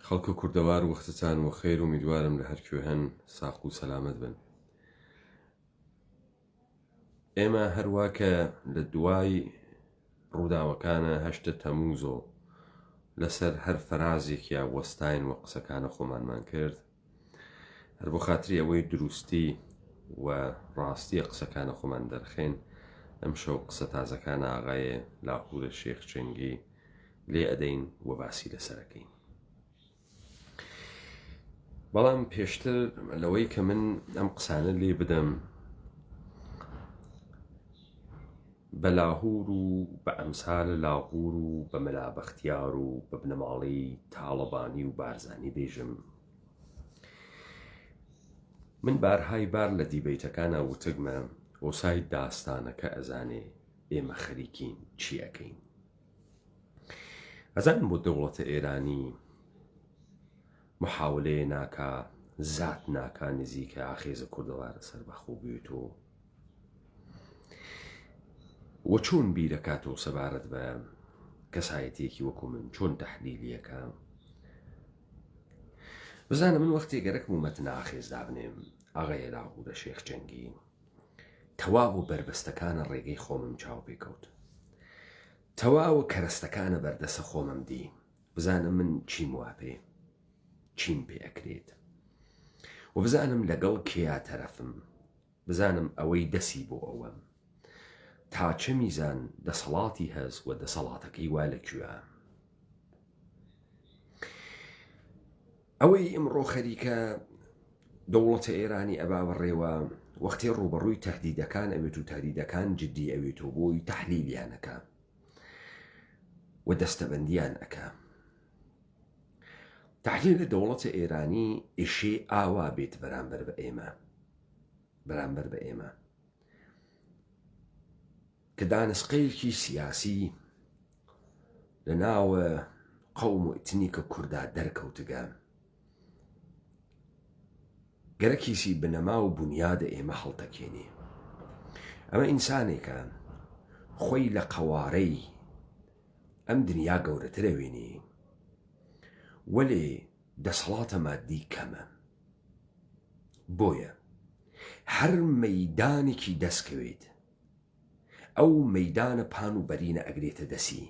خەڵکە کوردەوار وەختتان وە خێر ئومیدوارم لە هەر کوێ هەن ساق و سەلامەت بن. ئێمە هەروا کە لە دوای ڕووداوەکانە هەشتە تەموزۆ لەسەر هەر فەرازێکیا وەستاین وە قسەکانە خۆمانمان کرد هەر بۆ خاتری ئەوەی دروستی و ڕاستیە قسەکانە خۆمان دەرخێن ئەمشەو قسە تازەکانە ئاغایێ لاهورە شێخ جەنگی لێ ئەدەین و باسی لەسەرەکەین. بەڵام پێشتر لەوەی کە من ئەم قسانە لێ بدەم بە لاهور و بە ئەمسال لاهور و بە مەلا بەختیار و بە بنەماڵەی تاڵەبانی و بارزانی بێژم من بارهای بار لە دیبەیتەکانە وتگمە ئۆسای داستانەکە ئەزانێ ئێمە خەریکین چی ئەکەین ئەزانم بۆ دەوڵەتە ئێرانی محاولەیە ناکا زات ناکا نزیکە ئاخێزە کوردەوارە سەربەخۆ بوێت و وە چۆن بیرەکاتەوە سەبارەت بە کەسایەتیەکی وەکو من چۆن تەحلیلیەکە بزانە من وەختێ گەرەک بوو مەتن ئاخێز دابنێم ئاغەیە لاهورە شێخ جەنگی تەواو و بەربەستەکانە ڕێگەی خۆمم چاو پێکەوت تەواو کەرەستەکانە بەردەسە خۆمم دی بزانە من چیم وا پێ چیم پێ ئەکرێت و بزانم لەگەڵ کێیا تەرەفم بزانم ئەوەی دەسی بۆ ئەوەم تا چە میزان دەسەڵاتی هەس و دەسەڵاتەکەی وا لە کوێە ئەوەی ئمڕۆ خەریکە دەوڵەتە ئێرانی ئەبا بەڕێوە وەختێ ڕووبەڕووی تهدیدەکان ئەوێت و تهدیدەکان جدی ئەوێت و بۆی تەحلیلیانەکە و دەستەبەندیان ئەکا تحلیل دەوڵەتە ئێرانی ئیشێ ئاوا بێت بەرامبەر بە ئێمە بەرامبەر بە ئێمە کە دانسقەیەکی سیاسی لە ناوە قەوم و ئتنیکە کوردا دەرکەوتگە گەرەکیسی بنەما و بونیادە ئێمە هەڵتەکێنێ. ئەمە ئینسانێکە خۆی لە قەوارەی ئەم دنیا گەورەتر ئەوێنێ، وەلێ دەسەڵاتە مادی کەمە. بۆیە هەر مەیدانێکی دەسکەوێت ئەو مەیدانە پان و بەرینە ئەگرێتە دەسی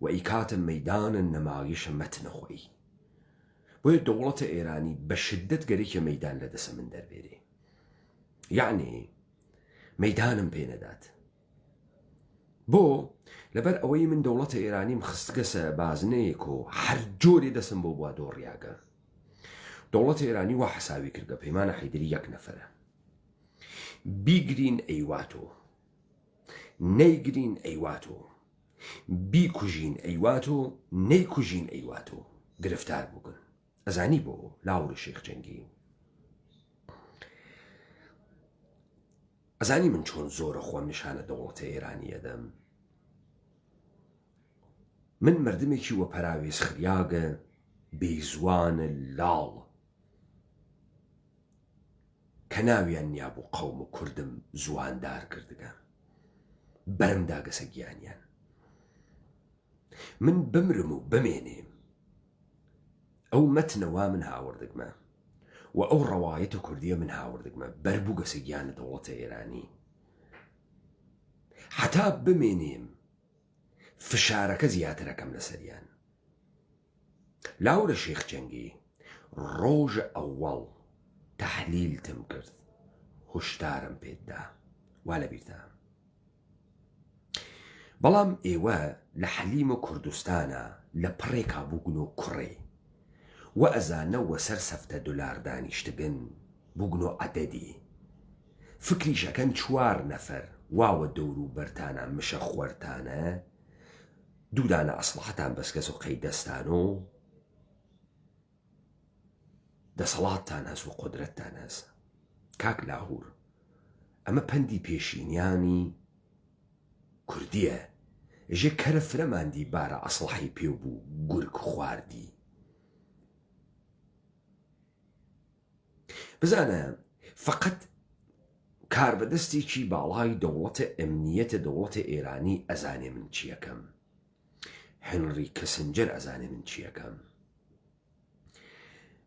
و ئەیکاتە مەیدانە نەمایشە مەتنە خۆی. بۆیە دەوڵەتە ئێرانی بە شدەت گەرەکە مەیدان لە دەسە من دەربێرێ یەعنی مەیدانم پێ نەدات بۆ لەبەر ئەوەی من دەوڵەتە ئێرانیم خستگەسە بازنەیەک و هەر جۆرێ دەسم بۆ بووە دۆڕیاگە دەوڵەت ئێرانی وا حساوی کردگە پەیمانە حیدری یەک نەفرە بیگرین ئەیواتۆ نەیگرین ئەیواتۆ بیکوژین ئەیوات و نەیکوژین ئەیوات و گرفتار بووگن ئەزانی بۆ لاوری شێخ جەنگی ئەزانی من چۆن زۆرە خۆم نیشانە دەوڵەتە ئێرانی ئەدەم من مردمێکی وە پەراوێز خریاگە بێزوانە لاڵ کە ناویان نیابوو قەوم و کوردم زواندار کردگە بەرم داگەسە گیانیان من بمرم و بمێنێم ئەو مەتنە وا من هاوردگمە و ئەو ڕەوایەتە کوردیە من هاوردگمە بەر بووگەسە گیانە دەوڵەتە ئێرانی حتا بمێنێم فشارەکە زیاترەکەم لەسەریان لاورە شێخ جەنگی ڕۆژە ئەوەڵ تەحلیلتم کرد هوشدارم پێت دا وا لەبیرتە بەڵام ئێوە لە حەلیمە کوردستانا لە پڕێکا بووگن و کوڕێ وە ئەزانە وەسەر سەفتە دولار دانیشتگن بووگن و عەدەدی فکریش ئەکەن چوار نەفەر وا وە دەورو بەرتانا مشە خوەرتانە دوو دانە ئەسڵەحەتان بەسگەس و قەی دەستان و دەسەڵاتتان هەس و قودرەتتان هەس کاک لاهور ئەمە پەندی پێشینیانی کوردیە ژێ کەرە فرەماندی بارە ئەسڵەحەی پێو بوو گورگ خواردی بزانە فقط کاربەدەستێکی باڵای دەوڵەتە ئەمنیەتە دەوڵەتە ئێرانی ئەزانێ من چیەکەم هنری کەسنجەر ئەزانێ من چیەکەم.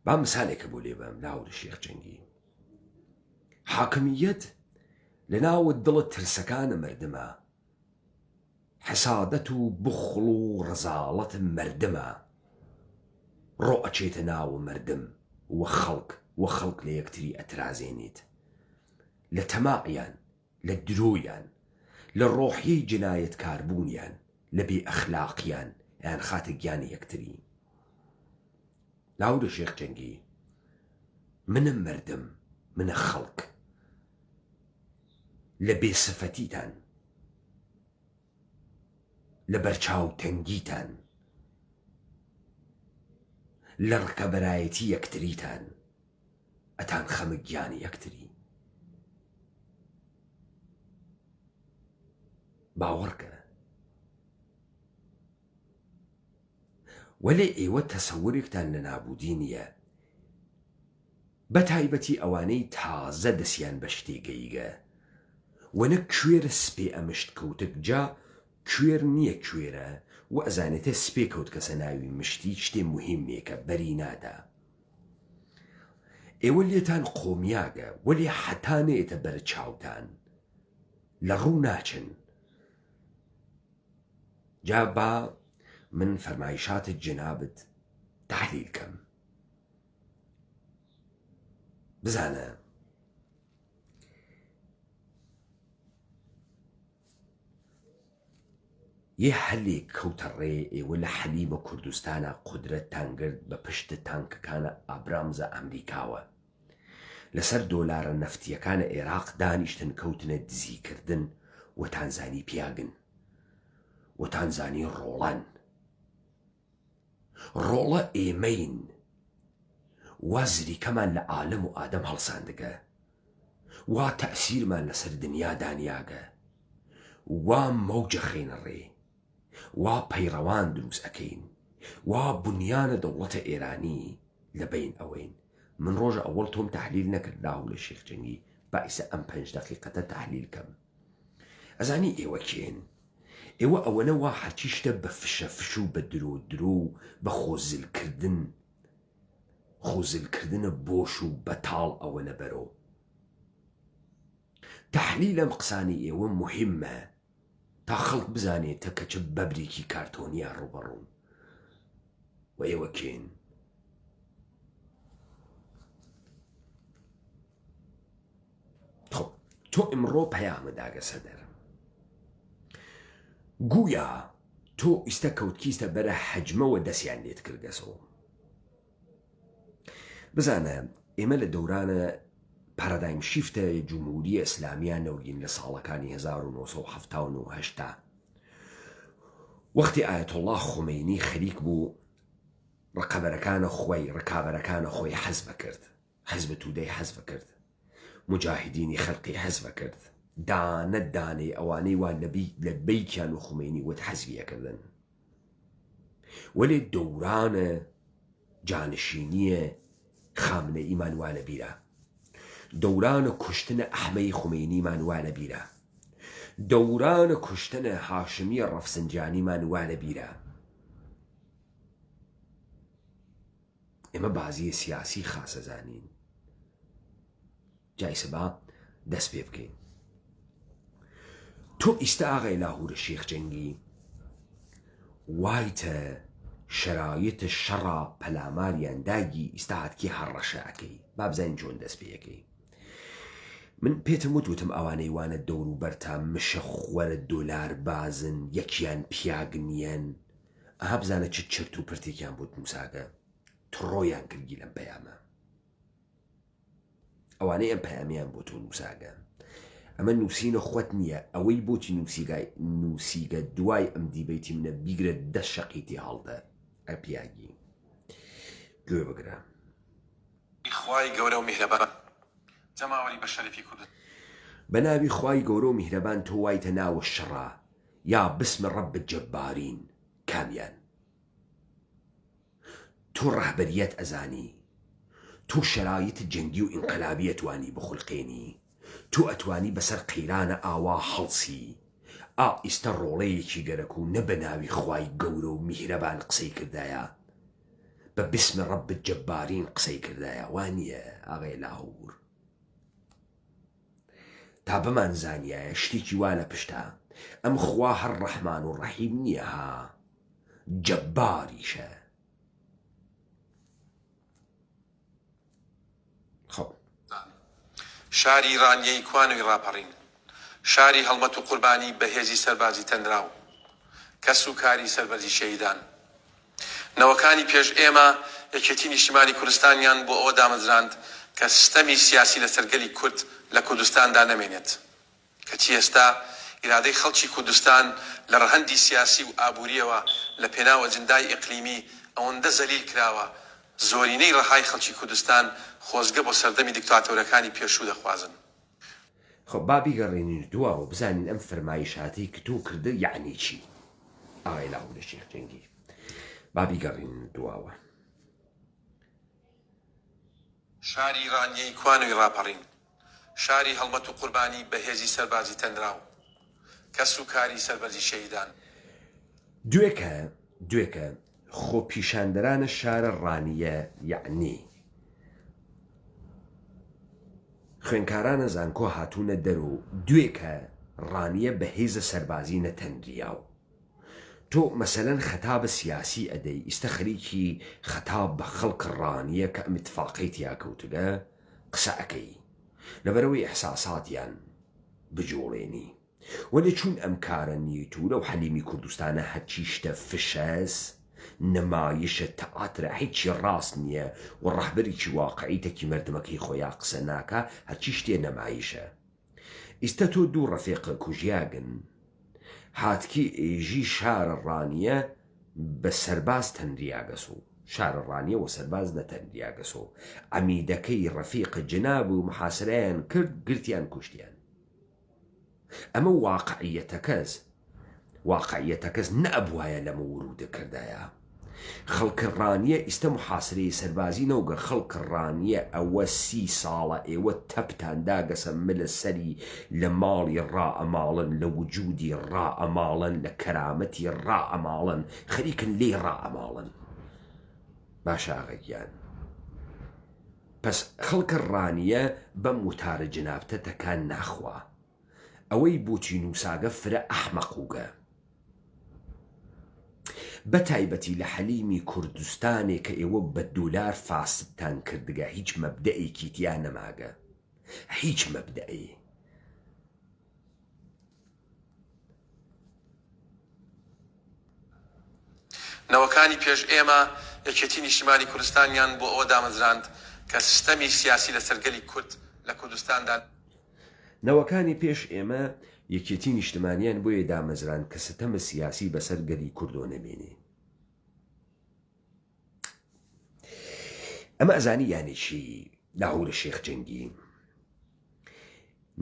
با مسالێکە بۆ لێ بەم لاهور شێخ جەنگی. حاکمیەت لە ناوە دڵە ترسەکانە مەردمە، حسادەت و بوخڵ و ڕەزاڵەت مەردمە ڕۆ ئەچێتە ناوە مەردم و خەڵک و خەڵک لە یەکتری ئەترازێنیت لە تەماعیان لە درۆیان لە ڕۆحیەی جنایەتکاربوونیان لە بێ ئەخلاقیان ئەیانخاتە گیانی یەکتری. لاهورە شێخ جەنگی منە مەردم منە خەڵک لە بێ سفەتیتان لە بەرچاو تەنگیتان لە ڕکەبەرایەتی یەکتریتان ئەتان خەمە گیانی یەکتری باوەڕکە وەلێ ئێوە تەسەورێکتان لە نابودی نیە بە تایبەتی ئەوانەی تازە دەسیان بە شتێ گەیگە وەنە کوێرە سپێ ئەمشت کەوتک جا کوێر نیە کوێرە و ئەزانێتێ سپێ کەوتکەسە ناوی مشتی شتێ موهیمێکە بەری نادا ئێوە لێتان قۆمیاگە وەلێ حەتا نەیەتە بەر چاوتان لە ڕوو ناچن. جا با من فەرمایشات جنابت تحلیل کەم بزانە یە هەلێک کەوتە ڕێ ئێوە لە حەلیمە کوردستانە قودرەتتان گرت بە پشت تانکەکانە ئابرامزە ئەمریکاوە لەسەر دۆلارە نەفتیەکانە ئێراق دانیشتن کەوتنە دزی کردن وتانزانی پیاگن وتانزانی ڕۆڵەن ڕۆڵە ئێمەین وا زریکەمان لە عالەم و ئادەم هەڵساندگە وا تەئسیرمان لەسەر دنیا دانیاگە وا مەوجە خەینە ڕێ وا پەیڕەوان دروس ئەکەین وا بنیانە دەوڵەتە ئێرانی لە بەین ئەوەین من ڕۆژە ئەوەڵ تۆم تەحلیل نەکرد لاهورە شێخ جەنگی با ئیسە ئەم پەنج دەقیقەتە تەحلیل کەم ئەزانی ئێوە کێن ئێوە ئەوەنە وا هەرچی شتە بە فشە فش و بە درۆ درۆ و بە خۆ زل کردن خۆ زل کردنە بۆش و بەتاڵ ئەوەنە بەرۆ تەحلیل ئەم قسانەی ئێوە موهیمە تا خەڵک بزانێ تە کە چ بەبرێکی کارتۆنیە ڕووبەڕوون و ئێوە کێن. خب تۆ ئمڕۆ پەیامە داگەسە دەر گویا تۆ ئیستە کەوتکیستە بەرە حەجمەوە دەسیان لێت کردگەسەوە بزانە ئێمە لە دەورانە پارادایم شیفتە جمهوری ئیسلامیان نەوگین لە ساڵەکانی 1970 هەشتا وەختی ئایەتوڵڵا خومەینی خەریک بوو ڕقەبەرەکانە خۆی ڕکابەرەکانە خۆی حەزبە کرد حزب تودەی حەزفە کرد موجاهیدینی خەلقی حەزفە کرد دانە دانەی ئەوانەی وا لە بەیکیان و خومەینی وت حەزفی ئەکردن وەلێ دەورانە جانشینیە خامنەئیمان وا لە بیرە دەورانە کوشتنە ئەحمەی خومەینیمان وا لە بیرە دەورانە کوشتنە هاشمیە ڕەفسنجانیمان وا لە بیرە ئێمە بازیە سیاسی خاسە زانین جا ئیسە با دەست پێ بکەین تۆ ئیستا ئاغای لاهورە شێخ جەنگی وایتە شەرایتە شەڕا پەلاماریان داگی ئیستا هاتکی هەڕەشە ئەکەی با بزانین چۆن دەست پێ ئەکەی من پێتم وت وتم ئەوانەی وانە دەور و بەرتا مشە خوەرە دۆلار بازن یەکیان پیاگ نیەن ئەها بزانە چ چرت و پرتێکیان بۆت نووساگە تڕۆیان کردگی لەم پەیامە ئەوانەی ئەم پەیامیان بۆ تۆ نووساگە ئەمە نووسینە خۆت نییە ئەوەی بۆتی نووسیگای نووسیگە دوای ئەم دیبەیتی منە بیگرە دە شەقی تێ هەڵدە ئەپیاگی گوێ بگرە. خوای گەورە و میهرەبان جەماوەری بە شەرەفی کوردستان. بە ناوی خوای گەورە و میهرەبان تۆ وایتە ناوە شەڕە یا بسم رب جبارین کامیان تۆ ڕەهبەریەت ئەزانی تۆ شەرایت جەنگی و ئینقلابی ئەتوانی بخولقێنی تۆ ئەتوانی بەسەر قەیرانە ئاوا هەڵسی ئا ئیستە ڕۆڵەیەکی گەرەک و نە بە ناوی خوای گەورە و میهرەبان قسەی کردایە. بە بسم رب الجبارین قسەی کردایە وا نییە ئاغای لاهور تا بمان زانیایە شتێکی وا لە پشتە ئەم خوا هەر ڕەحمان و ڕەحیم نییە ها جەباریشە خۆ. شاری ڕانیەی کوانوی ڕاپەڕین، شاری هەڵمەت و قوربانی بە هێزی سەربازی تەنراو، کەس و کاری سەربەرزی شەهیدان. نەوەکانی پێش ئێمە یەکێتی نیشتیمانی کوردستانیان بۆ ئەوە دامەزراند کە ستەمی سیاسی لەسەر گەلی کورد لە کوردستاندا نەمێنێت. کەچی ئێستا ئیرادەی خەڵکی کوردستان لە ڕەهەندی سیاسی و ئابوورییەوە لە پێناو ئەجندای ئیقلیمی ئەوەندە زەلیل کراوە، زۆرینەی ڕەهای خەڵکی کوردستان خۆزگە بۆ سەردەمی دیکتاتۆرەکانی پێشوو دەخوازن. خۆ با بیگەڕێنین دواوە بزانین ئەم فەرمایشاتەی کە تۆ کردت یەعنی چی؟ ئاغای لاهورە شێخ جەنگی با بیگەڕێنین دواوە. شاری ڕانیەی کوانوی ڕاپەڕین، شاری هەڵمەت و قوربانی بە هێزی سەربازی تەنراو، کەس و کاری سەربەرزی شەهیدان. دوێکە دوێکە خۆپیشاندەرانە شارە ڕانیە یەعنی خوێنکارانە زانکۆ هاتوونە دەر و دوێکە ڕانیە بە هێزە سەربازی نەتەنریاو تۆ مەسەلەن خەتابە سیاسی ئەدەی ئیستە خەریکی خەتاب بە خەڵک ڕانیە کە ئەم ئیتفاقەی تیا کەوتگە قسە ئەکەی لەبەرئەوەی ئیحساساتیان بجوڵێنی وەلێ چون ئەم کارە نیت و لەو حەلیمی کوردستانە هەرچی شتە فشەس نمایشە تئاترە هیچی ڕاست نیە و ڕەهبەریکی واقعی تەکی مەردمەکەی خۆیا قسە ناکا هەرچی شتێ نەمایشە ئیستە تۆ دوو ڕەفیقە کوژیاگن هاتکی ئێژی شارە ڕانیە بە سەرباز تەنریاگەسۆ شارە ڕانیە وە سەرباز نەتەنریاگەسۆ عەمیدەکەی ڕەفیقە جناب و محاسرەیان کرد گرتیان کوشتیان ئەمە واقعیەتەکەس واقعیەتەکەس نەئەبوایە لەمە ورودە کردایە خەڵک ڕانیە ئیستە محاسرەی سەربازی نەوگە خەڵک ڕانیە ئەوە سی ساڵە ئێوە تەپتان داگەسە ملە سەری لە ماڵی ڕائەماڵن لە وجودی ڕائەماڵن لە کەرامەتی ڕائەماڵن خەریکن لێی ڕائەماڵن باشە ئاغە گیان پەس خەڵکە ڕانیە بەم وتارە جنابتە تەکان ناخوا ئەوەی بۆچی نوساگە فرە ئەحمەقوگە بە تایبەتی لە حەلیمی کوردستانێ کە ئێوە بە دولار فاسدتان کردگە هیچ مەبدەئێکی تیا نەماگە هیچ مەبدەئێ. نەوەکانی پێش ئێمە یەکێتی نیشتیمانی کوردستانیان بۆ ئەوە دامەزراند کە ستەمی سیاسی لەسەر گەلی کورد لە کوردستاندا. نەوەکانی پێش ئێمە یەکێتی نیشتمانیان بۆیە دامەزراند کە ستەمە سیاسی بەسەر گەلی کوردۆ نەمێنێ. ئەمە ئەزانی یانی چی لاهورە شێخ جەنگی؟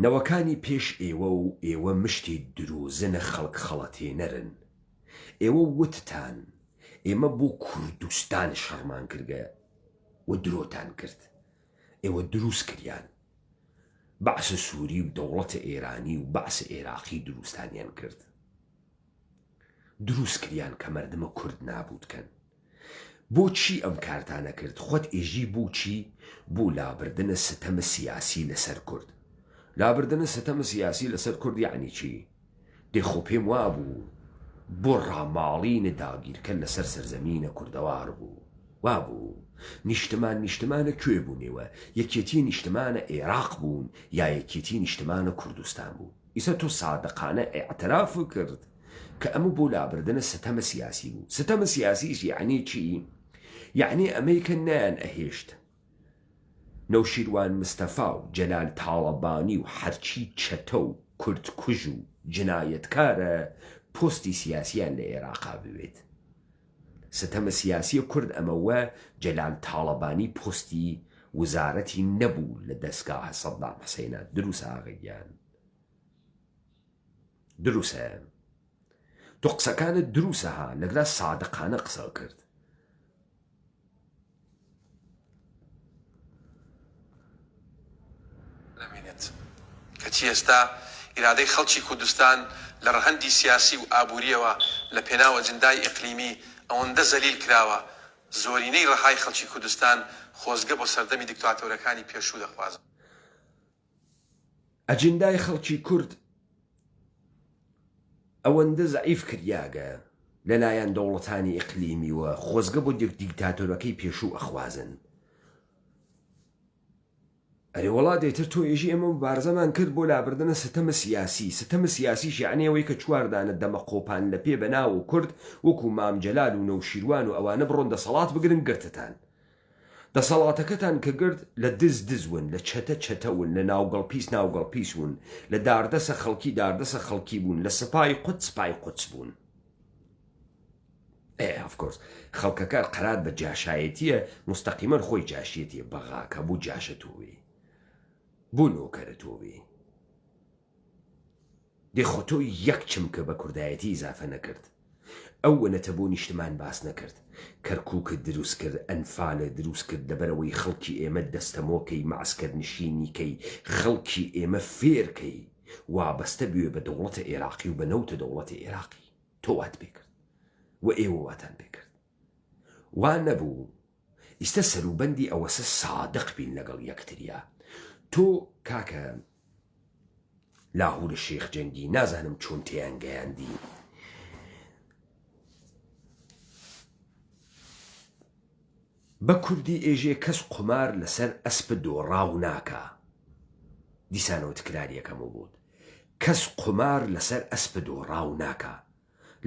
نەوەکانی پێش ئێوە و ئێوە مشتی درۆزنە خەڵک خەڵەتێنەرن. ئێوە وتتان ئێمە بۆ کوردستان شەڕمان کردگە و درۆتان کرد. ئێوە دروست کریان. بەعس سوری و دەوڵەت ئێرانی و بەعس ئێراقی دروستانیان کرد. دروست کریان کە مەردمە کورد نابود کەن. بۆ چی ئەم کارتانە کرد خوت ئێژی بو چی بو لابردنە ستەمە سیاسی لە سەر کورد لابردنە ستەمە سیاسی لە سەر کورد یەعنی چی دێ خۆ پێم وابوو بۆ ڕاماڵینە داگیرکەر لە سەر سەرزەمینە کوردەوار بوو وابوو نیشتمان نیشتمانە کوێ بوونێوە یەکێتی نیشتمانە ئێراق بوون یا یەکێتی نیشتمانە کوردستان بوو ئیسە تۆ سادقانە ئیعتراف کرد کە ئەمە بۆ لابردنە ستەمە سیاسی بوو ستەمە سیاسیش یەعنی چی یەعنی ئەمەی کە نەیان ئەهێشت نەوشیروان مستەفا و جەلال تاڵەبانی و هەرچی چەتە و کورد کوژ و جنایەتکارە پۆستی سیاسیان لە ئێراقا بوێت ستەمە سیاسیە کورد ئەمە وە جەلال تاڵەبانی پۆستی وزارەتی نەبوو لە دەسگاهە سەدام حسەینا دروسە ئاغە گیان دروسە تۆ قسەکانت دروسە ها لەگرا سادقانە قسە کرد. نەمێنێت. کەچی ئێستا ئیرادەی خەڵکی کوردستان لە ڕەهەندی سیاسی و ئابوورییەوە لە پێناو ئەجندای ئیقلیمی ئەوەندە زەلیل کراوە. زۆرینەی ڕەهای خەڵکی کوردستان خۆزگە بۆ سەردەمی دیکتاتۆرەکانی پێشوو دەخوازن. ئەجندای خەڵکی کورد ئەوەندە زەعیف کریاگە لەلایەن دەوڵەتانی ئیقلیمیوە خۆزگە بۆ دیکتاتۆرەکەی پێشوو ئەخوازن. ئەرێ وەڵا دەیتر تۆ ئێژی ئێمە موبارزەمان کرد بۆ لابردنە ستەمە سیاسی، ستەمە سیاسیش یەعنی ئەوەی کە چوار دانە دەمە قۆپان لە پێ بە ناوو کورد وەکو مام جەلال و نەوشیروان و ئەوانە بڕۆن دەسەڵات بگرن گرتتان دەسەڵاتەکەتان کە گرت لە دز دز ون لە چەتە چەتە ون لە ناوگەڵ پیس ناوگەڵ پیس ون لە داردەسە خەڵکی داردەسە خەڵکی بوون لە سپای قودس سپای قودس بوون. ئێ of course خەڵکەکە قەرار بە جاشایەتیە موستەقیمەن خۆی جاشیەتیە بەغاکە بوو جاشە تۆوی بوو نۆکەرە تۆوی دێ خۆ تۆ یەک چمکە بە کوردایەتی ئیزافە نەکرد ئەوەنەتە بۆ نیشتمان باس نەکرد کەرکوکت دروست کرد ئەنفالت دروست کرد لەبەرەوەی خەڵکی ئێمە دەستەمۆکەی مەعسکەر نشینی کەی خەڵکی ئێمە فێرکەی وابەستە بوێ بە دەوڵەتە ئێراقی و بە نەوتە دەوڵەتی ئێراقی تۆ وات پێکرد و ئێوە واتان پێکرد وا نەبوو ئیستە سەروبەندی ئەوەسە سادق بین لەگەڵ یەکتریا تۆ کاکە لاهورە شێخ جەنگی نازانم چۆن تێیان گەیاندی بە کوردی ئێژێ کەس قومار لەسەر ئەسپ دۆڕاو ناکا دیسانەوە تکراری ئەکەمەوە بۆت کەس قومار لەسەر ئەسپ دۆڕاو ناکا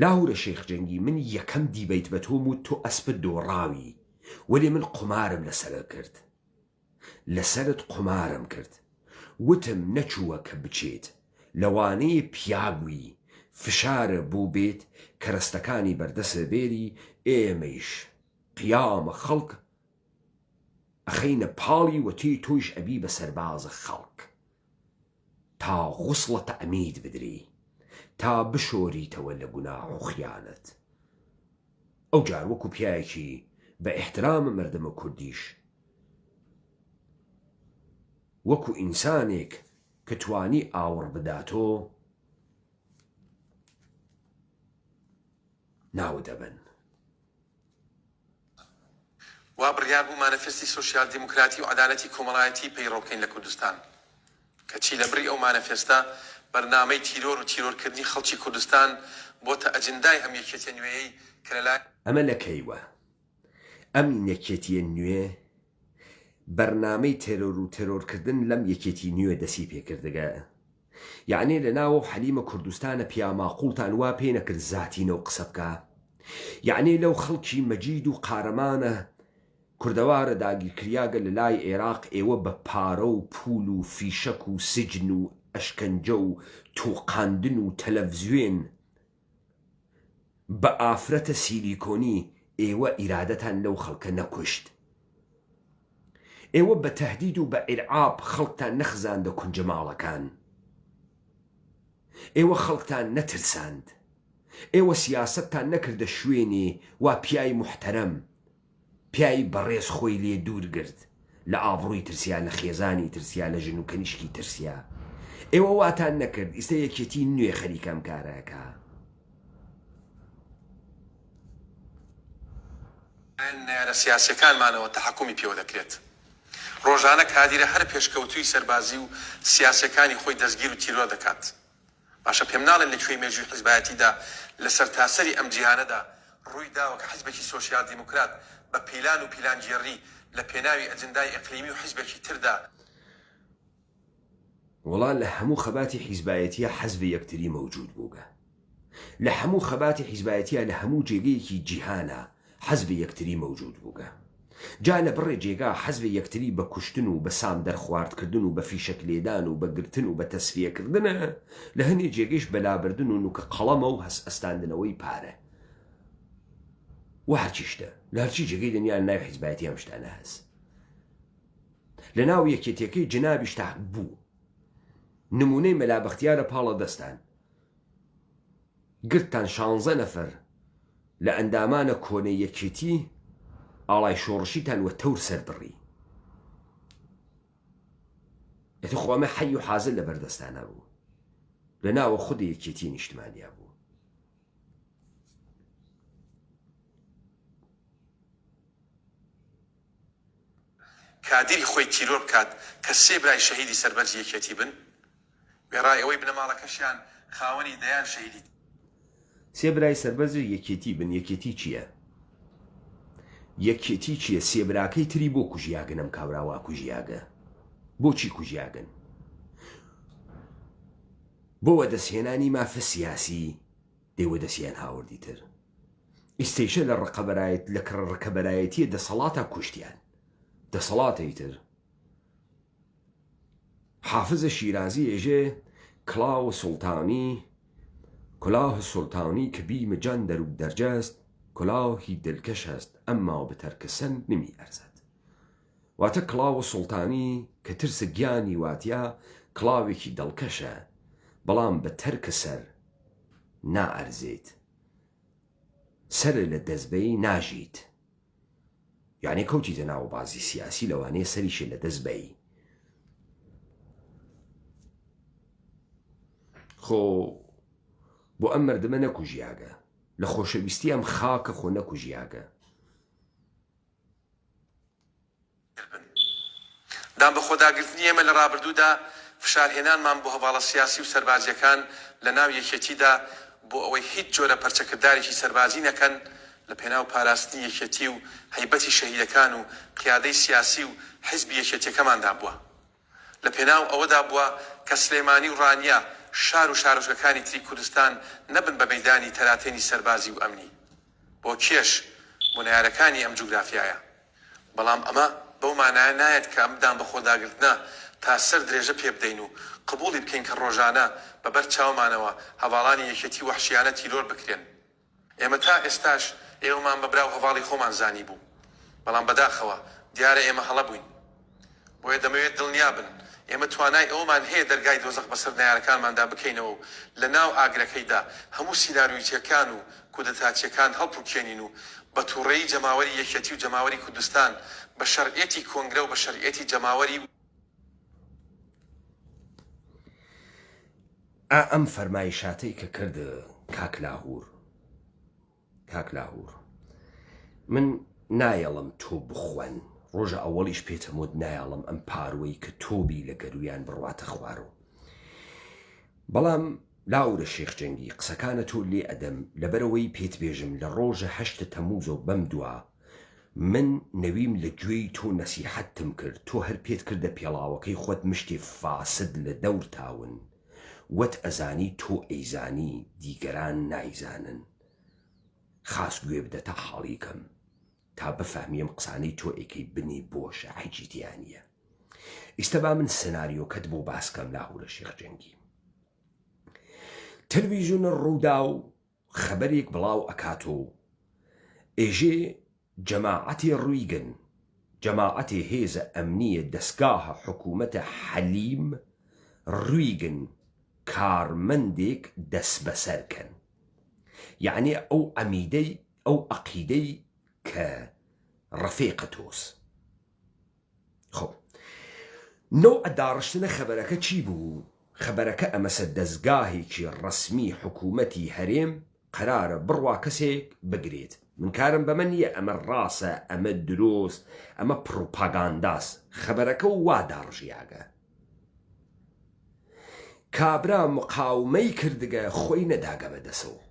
لاهورە شێخ جەنگی من یەکەم debate بە تۆم وت تۆ ئەسپ دۆڕاوی وەلێ من قومارم لەسەرت کرد لەسەرت قومارم کرد وتم نەچووە کە بچێت لەوانەیە پیاگوی فشارە بووبێت کەرەستەکانی بەردەسە بێری ئێمەیش قیامە خەڵک ئەخەینە پاڵی وەتی تۆیش ئەبی بە سەربازە خەڵک تا غوسڵە تەعمید بدری تا بشۆریتەوە لە گوناح و خیانەت ئەوجار وەکو پیاوێکی بە ئیحترام مەردمە کوردیش وەکو ئینسانێک کە توانی ئاوڕ بداتۆ ناوت ئەبەن. وا بڕیار بوو مانەفێستی سۆسیال دیموکراتی و عەدالەتی کۆمەڵایەتی پەیڕەو بکەین لە کوردستان، کەچی لە بڕی ئەو مانەفێستە بەرنامەی تیرۆر و تیرۆرکردنی خەڵکی کوردستان بۆتە ئەجندای ئەم یەکێتیە نوێیەی کە لە لایەن. ئەمە لە کەیوە ئەم یەکێتیە نوێ بەرنامەی تێرۆر و تێرۆرکردن لەم یەکێتی نوێ دەسی پێکردگە؟ یەعنی لە ناوەو حەلیمە کوردستانە پیاماقوڵتان وا پێ نەکرد زاتینەو قسە بکا؟ یەعنی لەو خەڵکی مەجید و قارەمانە کوردەوارە داگیرکریاگە لە لای ئێراق ئێوە بە پارە و پول و فیشەک و سجن و ئەشکەنجە و توقاندن و تەلەفزوێن بە ئافرەتە سیلیکۆنی ئێوە ئیرادەتان لەو خەڵکە نەکوشت؟ ئێوە بە تەهدید و بە ئیرعاب خەڵکتان نەخزاندە کونجە ماڵەکان؟ ئێوە خەڵکتان نەترساند؟ ئێوە سیاسەتتان نەکردە شوێنێ وا پیای موحتەرەم پیاوی بەڕێز خۆی لێ دوور گرت، لە ئابڕووی ترسیا، لە خێزانی ترسیا، لە ژن و کەنیشکی ترسیا. ئێوە واتان نەکرد، ئیستە یەکێتی نوێ خەریکە ئەم کارە ئەکا. لایەن نەیارە سیاسیەکانمانەوە تەحەکومی پێوە دەکرێت. ڕۆژانە کادیرە هەرە پێشکەوتووی سەربازی و سیاسیەکانی خۆی دەستگیر و تیرۆر دەکات. باشە پێم ناڵێن لە کوێی مێژووی حیزبایەتیدا لە سەرتاسەری ئەم جیهانەدا ڕووی داوە کە حیزبێکی سۆسیال دیموکرات بە پیلان و پیلانگێڕی لە پێناوی ئەجندای ئیقلیمی و حیزبێکی تردا وەڵا لە هەموو خەباتی حیزبایەتیا حەز بە یەکتری مەوجود بووگە لە هەموو خەباتی حیزبایەتیا لە هەموو جێگەیەکی جیهانا حەز بە یەکتری مەوجود بووگە جا لە بڕێ جێگا حەز بە یەکتری بە کوشتن و بە سام دەرخوارد کردن و بە فیشەک لێدان و بە گرتن و بە تەسفیە کردنە لە هەنێ جێگەیش بە لابردن و نوکە قەڵەمە و هەس ئەستاندنەوەی پارە و هەرچی شتە لە هەرچی جێگەی دنیا لە ناوی حیزبایەتی ئەم شتانە هەس لە ناو یەکێتیەکەی جنابیشتا بوو نمونەی مەلا بەختیارە پاڵە دەستان گرتتان شانزە نەفەر لە ئەندامانە کۆنەی یەکێتی ئاڵای شۆڕشیتان وە تەور سەر بڕی ئێتە خۆ ئەمە حەی و حازر لە بەردەستانا بوو لە ناوە خودی یەکێتی نیشتمانیا بوو. کادیری خۆی تیرۆر بکات کە سێ برای شەهیدی سەربەرزی یەکێتی بن؟ وێڕای ئەوەی بنەماڵەکەشیان خاوەنی دەیان شەهیدی. سێ برای سەربەرزی یەکێتی بن یەکێتی چیە؟ یەکێتی چیە سێ براکەی تری بۆ کوژیاگن ئەم کابرا وا کوژیاگە بۆچی کوژیاگن بۆ وەدەستهێنانی مافە سیاسی دەی وەدەستیان هاوردی تر ئیستەیشە لە ڕقەبەرایەت لە کڕ ڕکەبەرایەتیە دەسەڵاتا کوشتیان دەسەڵاتەی تر حافز شیرازی ئێژێ کڵاو سوڵتانی کلاه سلطانی که بیم جان در او درج است کلاهی دلکش است اما به ترک سن نمی ارزد واتە کڵاو سوڵتانی کە ترس گیانی واتیا کڵاوێکی دڵکەشە بەڵام بە تەرک سەر نائەرزێت سەر لە دەست بەی ناژیت یانێ کەوتیتە ناو بازی سیاسی لەوانەیە سەریشێ لە دەست بەی خۆ بۆ ئەم مردمە نەکوژیاگە لە خۆشەویستی ئەم خاکە خۆ نەکوژیاگە بن. دانبەخۆداگرتنی ئێمە لە ڕابردوودا، فشارهێنانمان بۆ هەڤاڵە سیاسی و سەربازییەکان لە ناو یەکێتیدا بۆ ئەوەی هیچ جۆرە پەرچەکردارێکی سەربازی نەکەن لە پێناو پاراستنی یەکێتی و هەیبەتی شەهیدەکان و قیادەی سیاسی و حیزبی یەکێتیەکەماندا بووە. لە پێناو ئەوەدا بووە کە سلێمانی و ڕانیە، شار و شارۆچکەکانی تری کوردستان نەبن بە مەیدانی تەراتێنی سەربازی و ئەمنی. بۆ کێش؟ بۆ نەیارەکانی ئەم جوگرافیایە. بەڵام ئەمە بەو مانایە نایەت کە ئەم دانبەخۆداگرتنە تا سەر درێژە پێ بدەین و قبوڵی بکەین کە ڕۆژانە بە بەر چاومانەوە هەڤاڵانی یەکێتی وەحشیانە تیرۆر بکرێن. ئێمە تا ئێستاش ئێوەمان بە برا و هەڤاڵی خۆمان زانیبوو، بەڵام بەداخەوە دیارە ئێمە هەڵە بووین. بۆیە دەمەوێت دڵنیا بن ئێمە توانای ئەوەمان هەیە دەرگای دۆزەخ بەسەر نەیارەکانماندا بکەینەوە و لە ناو ئاگرەکەیدا هەموو سیناریۆیچیەکان و کودەتاچیەکان هەڵپوکێنین و بە توڕەیی جەماوەری یەکێتی و جەماوەری کوردستان بە شەرعیەتی کۆنگرە و بە شەرعیەتی جەماوەری ئا ئەم فەرمایشاتەی کە کرد کاک لاهور کاک لاهور من نایەڵم تۆ بخوەن ڕۆژە ئەوەڵیش پێتەمۆت نایەڵم ئەم پاروەی کە تۆبی لە گەرویان بڕواتە خوارەوە بەڵام لاورە شێخ جەنگی قسەکانە تۆ لێ ئەدەم لەبەرەوەی پێت بێژم لە ڕۆژە هەشتە تەموزەوە بەم دوا من نەویم لە گوێی تۆ نەسیحەتتم کرد تۆ هەر پێت کردە پێڵاوەکەی خۆت مشتێ فاسد لە دەورتاون وەت ئەزانی تۆ ئەیزانی دیگەران نایزانن خاس گوێ بدە تا حاڵی کەم تا بفهمی ئەم قسانەی تۆ ئەیکەی بنی بۆشە حیچی تیا نیە ئیستە با من سناریۆکەت بۆ باس کەم لاهورە شێخ جەنگی تلویزیۆنە ڕووداو خەبەرێک بڵاو ئەکاتۆ ئێژێ جەماعەتێ ڕویگن جەماعەتێ هێزە ئەمنیە دەسگاهە حکومەتە حەلیم ڕویگن کارمەندێک دەسبەسەر کەن یەعنێ ئەو عەمیدەی ئەو عەقیدەی کە ڕەفیقە تۆس خۆ نەوع داڕشتنە خەبەرەکە چی بوو؟ خەبەرەکە ئەمەسە دەزگاهێکی ڕەسمی حکوومەتی هەرێم قەرارە بڕوا کەسێک بگرێت من کارم بەمە نییە ئەمە ڕاسە ئەمە درۆس ئەمە پڕوپاگانداس خەبەرەکە وا داڕژیاگە کابرا مقاومەی کردگە خۆی نەداگە بە دەسەوە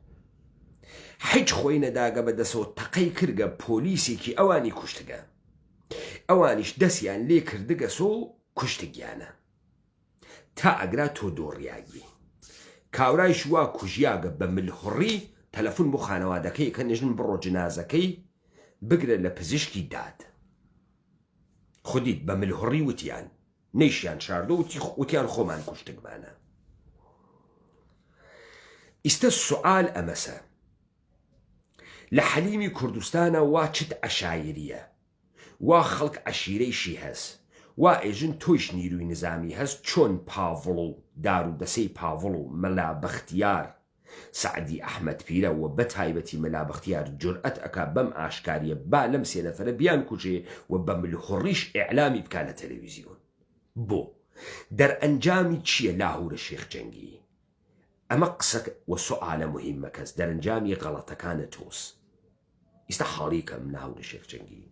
حیچ خۆی نەداگە بە دەسەوە تەقەی کردگە پۆلیسێکی ئەوانی کوشتگە ئەوانیش دەسیان لێ کردگەس و کوشتگیانە تا ئەگرا تۆ دۆڕیاگی. کاورایش وا کوژیاگە بە ملهوڕی تەلەفون بۆ خانەوادەکەی ئەکەن ئێژن بڕۆ جنازەکەی بگرە لە پزیشکی داد. خودیت بە ملهوڕی وتیان نەیشیان شاردۆ وتی وتیان خۆمان کوشتگمانە. ئیستە سوعال ئەمەسە لە حەلیمی کوردستانا وا چت عەشایریە وا خەڵک عەشیرەیشی هەس وا ئێژن تۆیش نیروی نزامی هەس چۆن پاڤڵ و دار و دەسەی پاڤڵ و مەلا بەختیار سەعدی ئەحمەد پیرە و بە تایبەتی مەلا بەختیار جورئەت ئەکا بەم ئاشکاریە با لەم سێ نەفەرە بیانکوژێ و بە ملهوڕیش ئیعلامی بکا لە تەلەویزیۆن بۆ؟ دەرئەنجامی چیە لاهورە شێخ جەنگی؟ ئەمە قسە و سوئالە موهیمەکەس دەرەنجامی غەڵەتەکانە تۆس ئیستا حاڵی کەم لاهورە شێخ جەنگی.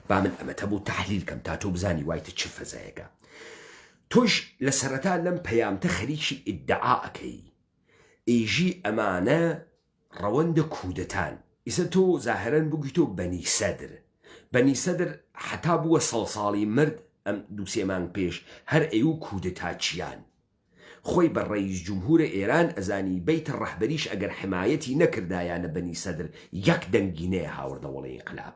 با من ئەمەتە بۆ تەحلیل کەم تا تۆ بزانی وایتە چ فەزایەکە. تۆش لە سەرەتا لەم پەیامتە خەریکی ئیدعا ئەکەی ئێژی ئەمانە ڕەوەندە کودەتان ئیسە تۆ زاهرەن بگویتۆ بەنی سەدر بەنی سەدر حەتا بووە سەڵساڵی مرد ئەم دووسێ مانگ پێش هەر ئەیوو کودەتاچیان خۆی بە ڕەیس جمهور ئێران ئەزانی بەیت ڕەهبەریش ئەگەر حمایەتی نەکردایا لە بەنی سەدر یەک دەنگی نەیەهاوردە وەڵی ئینقلاب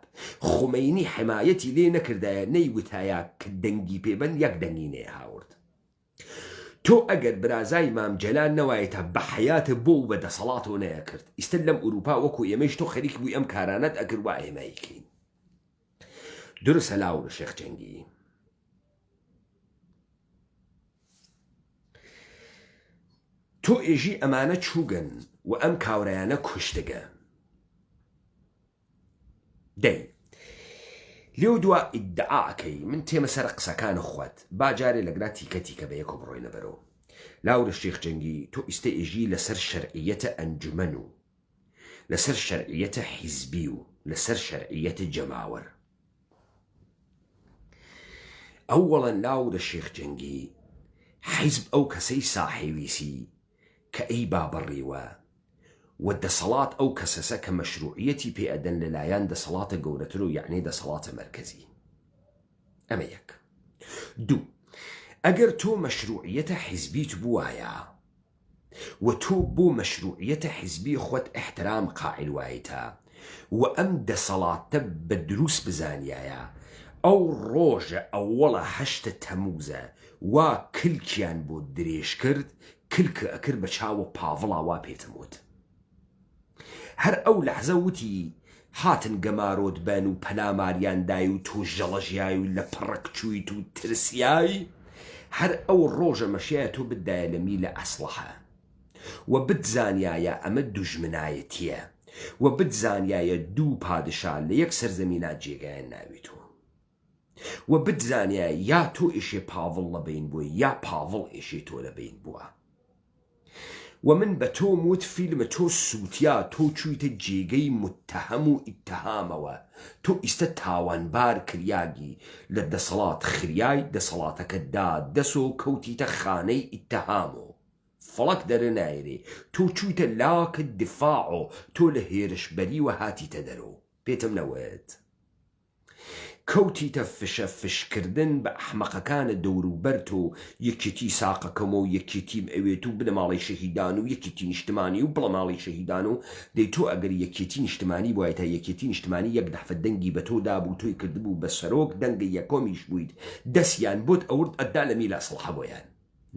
خومەینی حمایەتی لێ نەکردایە نەیوتایا کە دەنگی پێ بەن یەک دەنگی نەیەهاورد تۆ ئەگەر برازای مام جەلال نەوایتە بە حەیاتە بۆ و بە دەسەڵاتەوە نەیەکرد ئیستە لەم ئوروپا وەکو ئێمەیش تۆ خەریک بووی ئەم کارانەت ئەکرد وا ئێمە ئەیکەین درسە لاورە شێخ جەنگی. تۆ ئێژی ئەمانە چووگن و ئەم کاورایانە کوشتگە. دەی لێو دوا ئیدعا ئەکەی من تێمە سەر قسەکان خوەت با جارێ لەگرا تیکە تیکە بە یەکۆ بڕۆینە بەرۆ لاورە شێخ جەنگی تۆ ئیستە ئێژی لەسەر شەرعیەتە ئەنجومەن و لەسەر شەرعیەتە حیزبی و لەسەر شەرعیەتە جەماوەر ئەوەڵەن لاورە شێخ جەنگی حیزب ئەو کەسەی ساحێویسی کە ئەیبا بەڕیوە و دەسەڵات ئەو کەسەسە کە مەشروعیەتی پێ ئەدەن لە لایان دەسەڵاتە گەورەتر و یەعنی دەسەڵاتە مەرکەزی. ئەمە یەک. دوو، ئەگەر تۆ مەشروعیەتە حیزبیت بوایە و تۆ بۆ مەشروعیەتە حیزبی خۆت ئیحترام قائیل وایتە و ئەم دەسەڵاتە بە دروست بزانیایە ئەو ڕۆژە ئەوەڵە هەشتە تەموزە وا کلکیان بۆ درێژ کرد کلک ئەکرد بە چاوە پاڤڵا وا پێتم وت هەر ئەو لەحزە وتی هاتن گەمارۆت بەن و پەلاماریان دای و تۆ ژەڵەژیای و لە پڕک چوویت و ترسیای هەر ئەو ڕۆژە مەشیایە تۆ بتدایە لە میلە ئەسڵەحە و بتزانیایە ئەمە دوژمنایەتیە و بتزانیایە دوو پادشا لە یەک سەرزەمینا جێگایان ناویتۆ. و بتزانیایە یا تۆ ئێشێ پاڤڵ لە بەین بووی یا پاڤڵ ئێشێ تۆ لە بەین بووە. و من بە تۆم وت فیلمە تۆ سووتیا تۆ چوویتە جێگەی متەهەم و ئیتەهامەوە تۆ ئیستە تاوانبار کریاگی لە دەسەڵات خریای دەسەڵاتەکە دا دەسۆ کەوتیتە خانەی ئیتەهامۆ فەڵەک دەرنایەرێ تۆ چوویتە لاکە دفاعۆ تۆ لە هێرشبەریوە هاتیتە دەرۆ پێتم نەوت. کەوتیتە فشە فش کردن بە ئەحمەقەکانە دەوروبەرت و یەکێتی ساقەکەمە و یەکێتیم ئەوێت و بنەماڵەی شەهیدان و یەکێتی نیشتمانی و بڵەماڵەی شەهیدان و دەی تۆ ئەگەر یەکێتی نیشتمانی بوایتە یەکێتی نیشتمانی یەک دەحفە دەنگی بە تۆ دابوو تۆی کردبوو بە سەرۆک دەنگە یەکۆمیش بوویت دەسیان بۆت ئەورد ئەدا لە میلا سڵحە بۆیان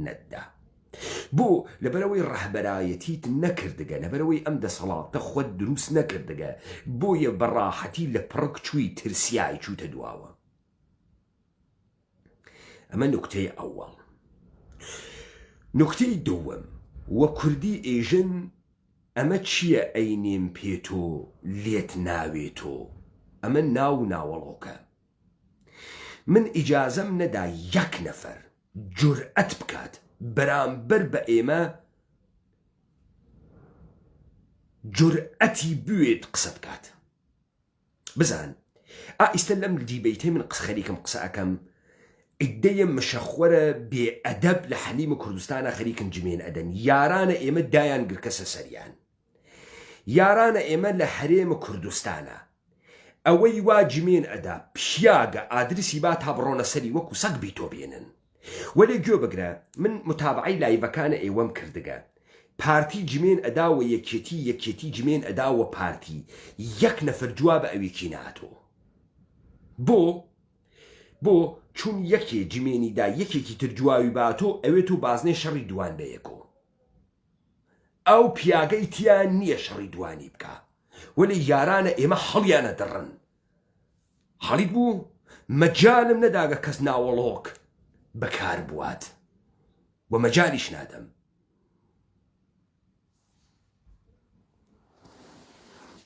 نەتدا. بۆ؟ لەبەرئەوەی ڕەهبەرایەتیت نەکردگە، لەبەرئەوەی ئەم دەسەڵاتە خۆت دروست نەکردگە، بۆیە بە ڕاحەتی لە پڕک چووی ترسیای چووتە دواوە. ئەمە نوکتەی ئەوەڵ. نوکتەی دووەم، وە کوردی ئێژن ئەمە چییە ئەینێم پێ تۆ لێت ناوێ تۆ؟ ئەمە ناو ناوەڵۆکە. من ئیجازەم نەدا یەک نەفەر جورئەت بکات بەرامبەر بە ئێمە جورئەتی بوێت قسە بکات بزان ئا ئیستە لەم دیبەیتەی من قس خەریکم قسە ئەکەم عیدەیە مشەخۆرە بێ ئەدەب لە حەلیمە کوردستانە خەریکن جمێن ئەدەن یارانە ئێمە دایان گرکەسە سەریان یارانە ئێمە لە هەرێمە کوردستانە ئەوەی وا جمێن ئەدا پیاگە ئادرسی با تا بڕۆنە سەری وەکو سەگ بیتۆبێنن وەلێ گوێ بگرە من متابعەی لایڤەکانە ئێوەم کردگە پارتی جمێن ئەدا وە یەکێتی یەکێتی جمێن ئەدا وە پارتی یەک نەفەر جواب ئەوێکی ناتۆ بۆ بۆ چون یەکێ جمێنی دا یەکێکی تر جواوی باتۆ ئەوێ تۆ بازنەی شەڕی دوان بەیەکۆ ئەو پیاگەی تیا نییە شەڕی دوانی بکا وەلێ یارانە ئێمە هەڵیانە دڕن حاڵیت بوو مەجالم نەداگە کەس ناوەڵۆک بەکار بوات و مەجالیش نادەم.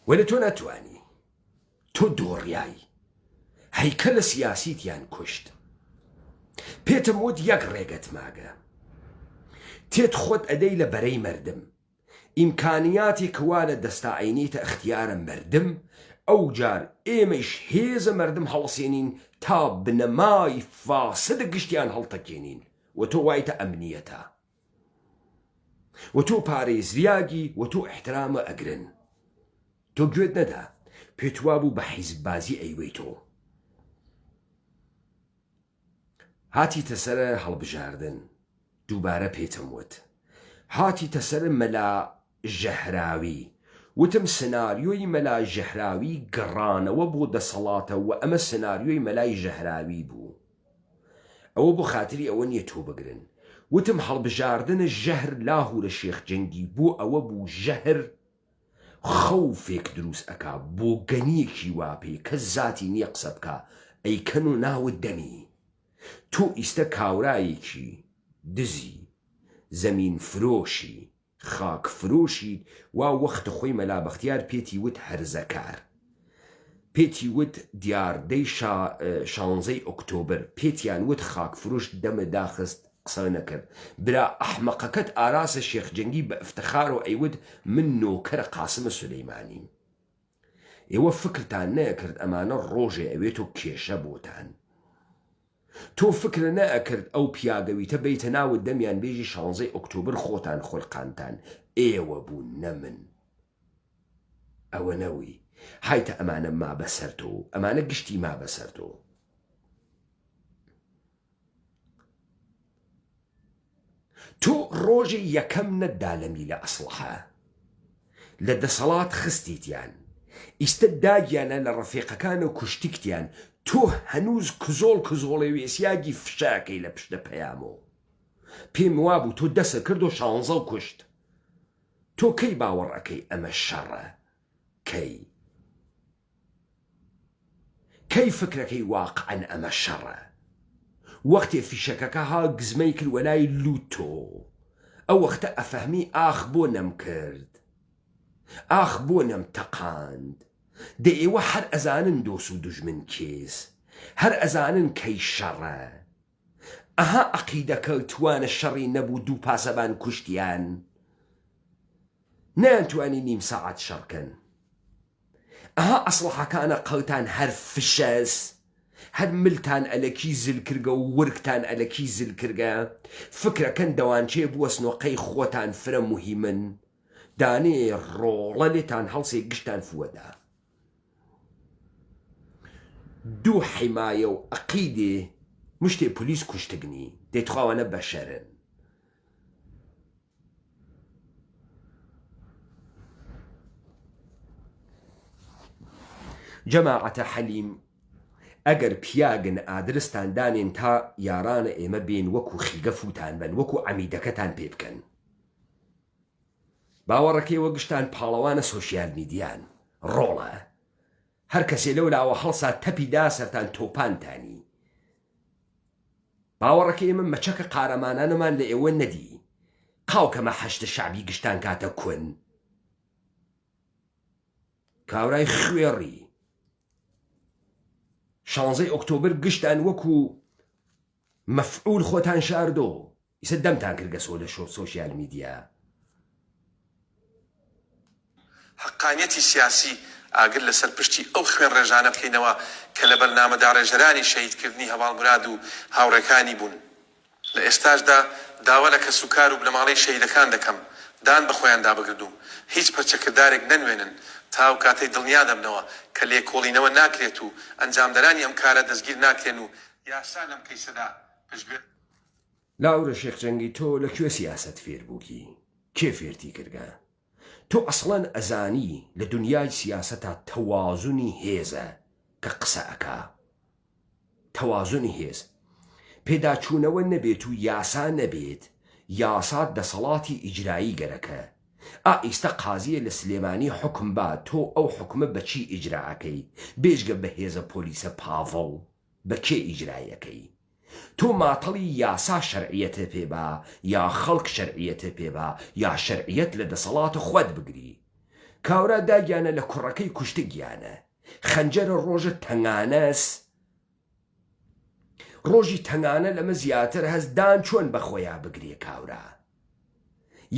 وەلێ تۆ ناتوانی تۆ دۆڕیای هەیکەلە سیاسیتیان کوشت پێتم وت یەک ڕێگەت ماگە تێت خۆت ئەدەی لە بەرەی مەردم ئیمکانیاتی کە وا لە دەستا ئەینیتە ئەختیارە مەردم. ئەوجار ئێمەیش هێزە مەردم هەڵەسێنین تا بنەمای فاسد گشتیان هەڵتەکێنین و تۆ وایتە ئەمنیەتە و تۆ پارێزریاگی و تۆ ئیحترامە ئەگرن. تۆ گوێت نەدا پێتوابوو بە حیزببازی ئەیوەی تۆ هاتیتە سەرە هەڵبژاردن دووبارە پێتم وت هاتیتە سەر مەلا ژەهراوی وتم سناریۆی مەلا ژەهراوی گەڕانەوە بۆ دەسەڵاتە وە ئەمە سناریۆی مەلای ژەهراوی بوو ئەوە بۆ خاتری ئەوە نیە تۆ بگرن وتم هەڵبژاردنە ژەهر لاهورە شێخ جەنگی بۆ ئەوە بوو ژەهر خەوفێک دروست ئەکا بۆگەنیەکی وا پێ کەس زاتی نیە قسە بکا ئەیکەن و ناوت دەمی تۆ ئیستە کاورایەکی دزی زەمین فرۆشی خاک فرۆشیت وا وەخت خۆی مەلا بەختیار پێتی وت هەرزەکار پێتی وت دیاردەی شا شانزەی ئۆکتۆبر پێتیان وت خاک فرۆش دەمت داخست قسە نەکرد برا ئەحمەقەکەت ئاراسە شێخ جەنگی بە ئفتخارەوە ئەیوت من نۆکەرە قاسمە سولەیمانیم ئێوە فکرتان نەئەکرد ئەمانە ڕۆژێ ئەوێتۆ کێشە بۆتان تۆ فکرە نەئەکرد ئەو پیاگەویتە بێیتە ناوت دەمیان بێژی شانزەی ئۆکتۆبر خۆتان خولقانتان ئێوە بوون نە من ئەوە نەوی هایتە ئەمانە ما بەسەر تۆ ئەمانە گشتی ما بەسەر تۆ. تۆ ڕۆژی یەکەم نەتدا لە میلە ئەسڵەحە لە دەسەڵات خستیتیان ئیستە داگیانە لە ڕەفیقەکانە کوشتیکتیان تۆ هەنوز کزۆڵ کزۆڵێ وێسیاگی فشە ئەکەی لە پشتە پەیامۆ پێم وابوو تۆ دەسە کردۆ شانزەو کوشت تۆ کەی باوەڕ ئەکەی ئەمە شەڕە کەی کەی فکرەکەی واقعەن ئەمە شەڕە؟ وەختێ فیشەکەکە ها گزمەی کرد وەلای لوت تۆ ئەو وەختە ئەفەهمی ئاخ بۆ نەمکرد ئاخ بۆ نەمتەقاند دە ئێوە هەر ئەزانن دۆس و دوژمن کێس هەر ئەزانن کەی شەڕە ئەها عەقیدەکە توانە شەڕی نەبوو دوو پاسەبان کوشتیان نەیانتوانی نیم سەعات شەڕ کەن. ئەها ئەسڵەحەکانە قەوتان هەر فشەس هەر ملتان ئەلەکی زل کرگە و ورگتان ئەلەکی زل کرگە فکرەکەن دەوانچەێ بوەسنۆ قەی خوەتان فرە موهیمن دانەێ ڕۆڵە لێتان هەڵسێ گشتان فوە دا دوو حیمایە و ئەقیدێ مشتێ پولیس کوشتگنی دەی تخوا وانە بەشەرن. جەماعەتە حەلیم ئەگەر پیاگن ئادرستان دانێن تا یارانە ئێمە بێن وەکو خیگە فوتان بەن وەکو عەمیدەکەتان پێ بکەن باوەڕەکەی وە گشتان پاڵەوانە سۆشیال میدیان ڕۆڵە هەر کەسێ لەو لاوە هەڵسا تەپی دا سەرتان تۆپانتانی باوەڕەکە ئێمە مەچەکە قارەمانانەمان لە ئێوە نەدی قاو کەمە حەشد شەعبی گشتان کاتە کون کاورای خوێڕی شانزەی ئۆکتۆبر گشتان وەکو مەفعول خۆتان شاردۆ ئیسە دەمتان کردگەسۆ لە سۆشیال میدیا. حەقانیەتی سیاسی ئاگر لەسەر پشتی ئەو خوێنڕێژانە بکەینەوە کە لە بەرنامەداڕێژەرانی شەهیدکردنی هەڤاڵ موراد و هاوڕێکانی بوون. لە ئێستاشدا داوا لە کەسوکار و بنەماڵەی شەهیدەکان دەکەم دان بە خۆیاندا بگرن و هیچ پەرچەکردارێک نەنوێنن تا ئەو کاتەی دڵنیا دەبنەوە کە لێکۆڵینەوە ناکرێت و ئەنجامدەرانی ئەم کارە دەستگیر ناکرێن و یاسا لەم کەیسەدا پشتگوێ لاورە شێخ جەنگی تۆ لە کوێ سیاسەت فێر بووگی کێ فێرتی کردگە تۆ ئەسڵەن ئەزانی لە دونیای سیاسەتا تەوازونی هێزە کە قسە ئەکا تەوازونی هێز پێداچوونەوە نەبێت و یاسا نەبێت یاسا دەسەڵاتی ئیجرایی گەرەکە ئا ئیستە قازیە لە سلێمانی حوکم با تۆ ئەو حوکمە بە چی ئیجرا ئەکەی بێجگە بە هێزە پۆلیسە پاڤڵ بە کێ ئیجرای ئەکەی تۆ ماتەڵی یاسا شەرعیەتێ پێ با یا خەڵک شەرعیەتێ پێ با یا شەرعیەت لە دەسەڵاتە خوەت بگری کاورا داگیانە لە کوڕەکەی کوشتگیانە خەنجەرە ڕۆژە تەنگانەس ڕۆژی تەنگانە لەمە زیاتر هەست دان چۆن بەخۆیا بگرێ کاورا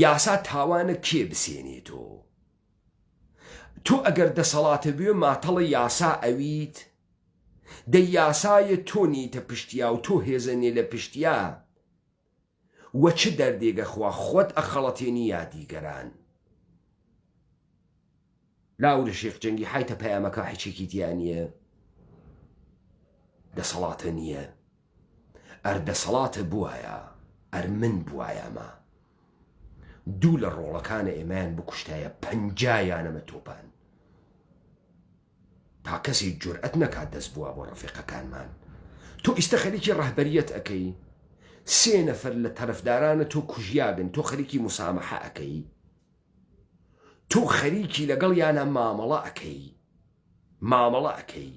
یاسا تاوانە کێ بسێنێتۆ؟ تۆ ئەگەر دەسەڵاتە بوێ ماتەڵە یاسا ئەویت؟ دەی یاسایە تۆ نیتە پشتیا و تۆ هێزە نێ لە پشتیا وە چ دەردێگە خوا خوەت ئەخەڵەتێنی یا دیگەران؟ لاورە شێخ جەنگی حایتە پەیامەکە حچێکی تیا نییە دەسەڵاتە نییە ئەر دەسەڵاتە بوایا ئەر من بوایامە دوو لە ڕۆڵەکانە ئێمەیان بکوشتایە پەنجایانەمە تۆپان تا کەسی جورئەت نەکات دەست بووە بۆ ڕەفیقەکانمان تۆ ئیستە خەریکی ڕەهبەریەت ئەکەی سێ نەفەر لە تەرەفدارانە تۆ کوژیاگن تۆ خەریکی مسامەحە ئەکەی تۆ خەریکی لەگەڵ یانە مامەڵە ئەکەی مامەڵە ئەکەی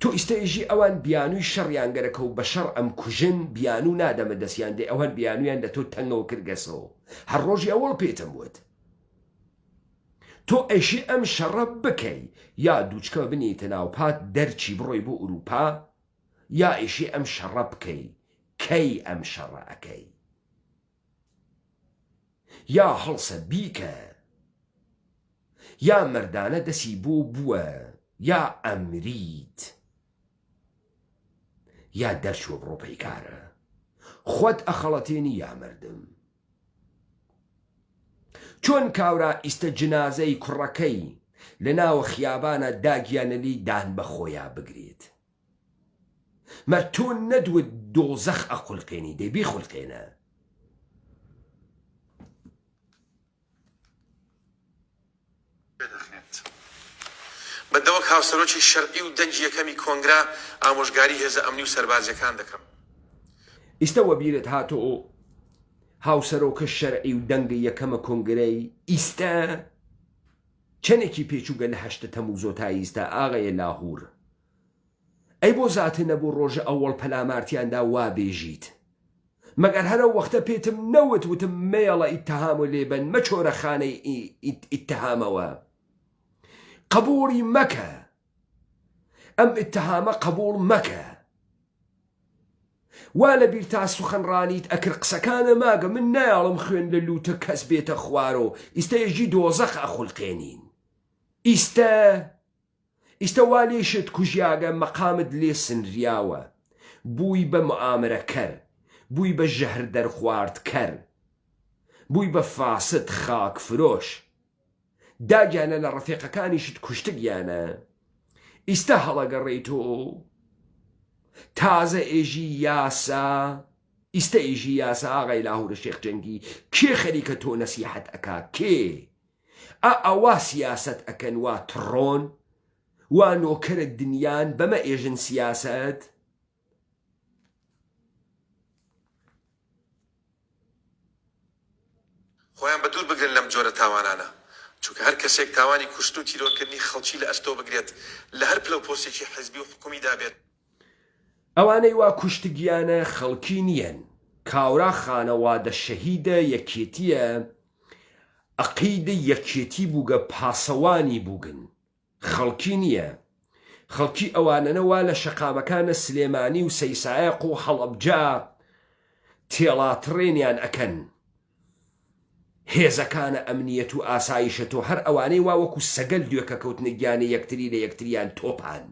تۆ ئیستە ئێژی ئەوان بیانووی شەڕیان گەرەکە و بە شەڕ ئەم کوژن بیانوو نادەمە دەسیان دەی ئەوان بیانوویان لە تۆ تەنگەوە کردگەسەوە هەر ڕۆژی ئەوەڵ پێتم وت تۆ ئێژی ئەم شەڕە بکەی یا دووچکە بنێیتە ناو پات دەرچی بڕۆی بۆ ئورووپا یا ئێژی ئەم شەڕە بکەی کەی ئەم شەڕە ئەکەی یا هەڵسە بیکە یا مەردانە دەسی بۆ بووە یا ئەمریت یا دەرچوە بڕۆ پەیکارە خۆت ئەخەڵەتێنی یا مردم چۆن کاورا ئیستە جنازەی کوڕەکەی لە ناوە خیابانە داگیانەلی دان بە خۆیا بگرێت مەر تۆ نەدوت دۆزەخ ئەخولقێنی دەی بیخولقێنە. دەخرێت. بەندە وەک هاوسەرۆکی شەرعی و دەنگی یەکەمی کۆنگرە ئامۆژگاری هێزە ئەمنی و سەربازییەکان دەکەم. ئیستە وەبیرت هاتۆ هاوسەرۆکە شەرعی و دەنگ یەکەمە کۆنگرەی ئیستە چەنێکی پێچوگە لە هەشتە تەموزۆ تا ئیستە ئاغەێ لاهور ئەی بۆ زاتە نەبوو ڕۆژە ئەوەڵ پەلامارتیان دا وا بێژیت مەگەر هەر ئەو وەختە پێتم نەوت وتم مەیەڵە ئیتهامۆ لێ بەن مەچۆرە خانەی ئیتهامەوە قبوڵی مەکە ئەم ئیتهامە قبوڵ مەکە وا لە بیرتا سوخەنڕانیت ئەکرد قسەکانە ماگە من نایەڵم خوێن لە لوتە کەس بێتە خوارۆ ئیستە یەژی دۆزەخ ئەخولقێنین ئیستە ئیستە وا لێشت کوژیاگە مەقامت لێ سنریاوە بووی بە موئامرەکەر بووی بە ژەهر دەرخوارد کەر بووی بە فاسد خاک فرۆش داگیانە لە ڕەفیقەکانیشت کوشتگیانە ئیستە هەڵەگەڕێی تۆ تازە ئێژی یاسا ئیستە ئێژی یاسا ئاغای لاهورە شێخ جەنگی کێ خەریکە تۆ نەسیحەت ئەکا کێ ئا ئەوا سیاسەت ئەکەن وا تڕۆن وا نۆکەرە دنیان بەمە ئێژن سیاسەت؟ خۆیان بەدوور بگرن لەم جۆرە تاوانانە، چونکە هەر کەسێک تاوانی کوشتن و تیرۆرکردنی خەڵکی لە ئەستۆ بگرێت لە هەر پلەو پۆستێکی حزبی و حکومیدا بێت، ئەوانەی وا کوشتگیانە خەڵکی نیەن کاورا خانەوادە شەهیدە یەکێتیە عەقید یەکێتی بووگە پاسەوانی بووگن خەڵکی نیە خەڵکی ئەوانەنە وا لە شەقامەکانە سلێمانی و سەیسایەق و هەڵەبجە تێڵاتڕێنیان ئەکەن هێزەکانە ئەمنیەت و ئاسایشە تۆ هەر ئەوانەی وا وەکو سەگەل دوێکە کەوتنە گیانە یەکتری لە یەکتریان تۆپان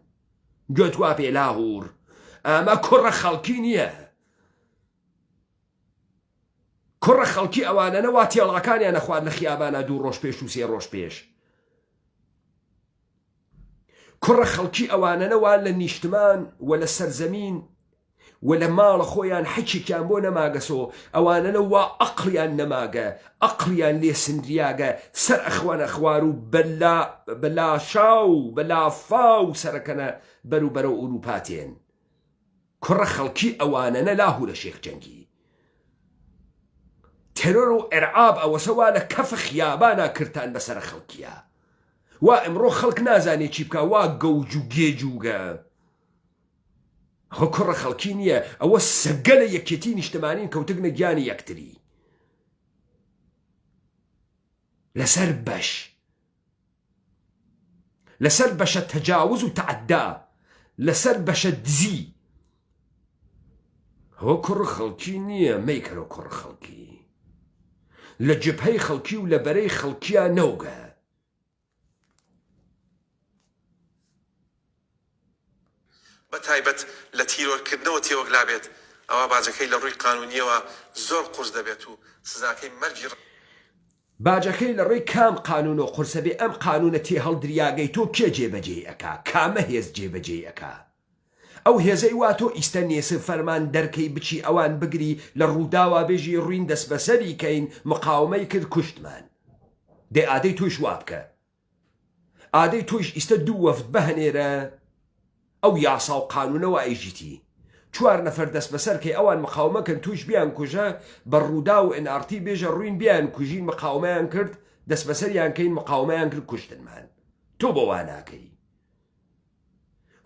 گوێت وا بێ لاهور ئامە کوڕە خەڵکی نییە کوڕە خەڵکی ئەوانەنە وا تێڵاکانیانە خوارد لە خیابانە دوو ڕۆژ پێش و سێ ڕۆژ پێش کوڕە خەڵکی ئەوانەنە وا لە نیشتمان و لە سەرزەمین و لە ماڵە خۆیان حەکێکیان بۆ نەماگەسۆ ئەوانەنە وا ئەقڵیان نەماگە ئەقڵیان لێ سندریاگە سەر ئەخوەنە خوار و بە لاشاو بە لافاو سەرەکەنە بەر و بەرەو ئوروپا تێن کوڕە خەڵکی ئەوانەنە لاهورە شێخ جەنگی تێرۆر و ئێرعاب ئەوەسە وا لە کەف خیابانا کرتان بەسەرە خەڵکیە وا ئمڕۆ خەڵک نازانێ چی بکا وا گەوج و گێجوگە ئەوە کوڕە خەڵکی نییە ئەوە سەگەلە یەکێتی نیشتمانین کەوتگنە گیانی یەکتری لەسەر بەش لەسەر بەشە تەجاوز و تەعدا لەسەر بەشە دزی ئەوە کوڕ خەڵکی نییە مەیکەرە کوڕ خەڵکی. لە جبهەی خەڵکی و لە بەرەی خەڵکیا نەوگە. بە تایبەت لە تیرۆرکردنەوە تێوەگلابێت، ئەوا باجەکەی لە ڕووی قانوونییەوە زۆر قورس دەبێت و سزاکەی مەرگی. باجەکەی لە ڕێی کام قانوونۆ قورسە بێ ئەم قانوونە تێهەڵدریاگەی تۆ کێ جێبەجێی ئەکا کامە هێز جێبەجێی ئەکا ئەو هێزەی وا تۆ ئیستە نێسڤ فەرمان دەرکەی بچی ئەوان بگری لە ڕووداوا بێژی ڕوین دەسبەسەری کەین مقاومەی کرد کوشتمان دەی ئادەی تۆیش وا بکە ئادەی تۆیش ئیستە دوو وەفد بهنێرە ئەو یاسا و قانونە وا ئیژیتی چوار نەفەر دەسبەسەر کەی ئەوان مقاومە کەن تویش بیان کوژە بە ڕووداو و ئێن ئاڕ تی بێژە ڕوین بیان کوژین مقاومەیان کرد دەسبەسەریان کەین مقاومەیان کرد کوشتنمان تۆ بۆ وا ناکەی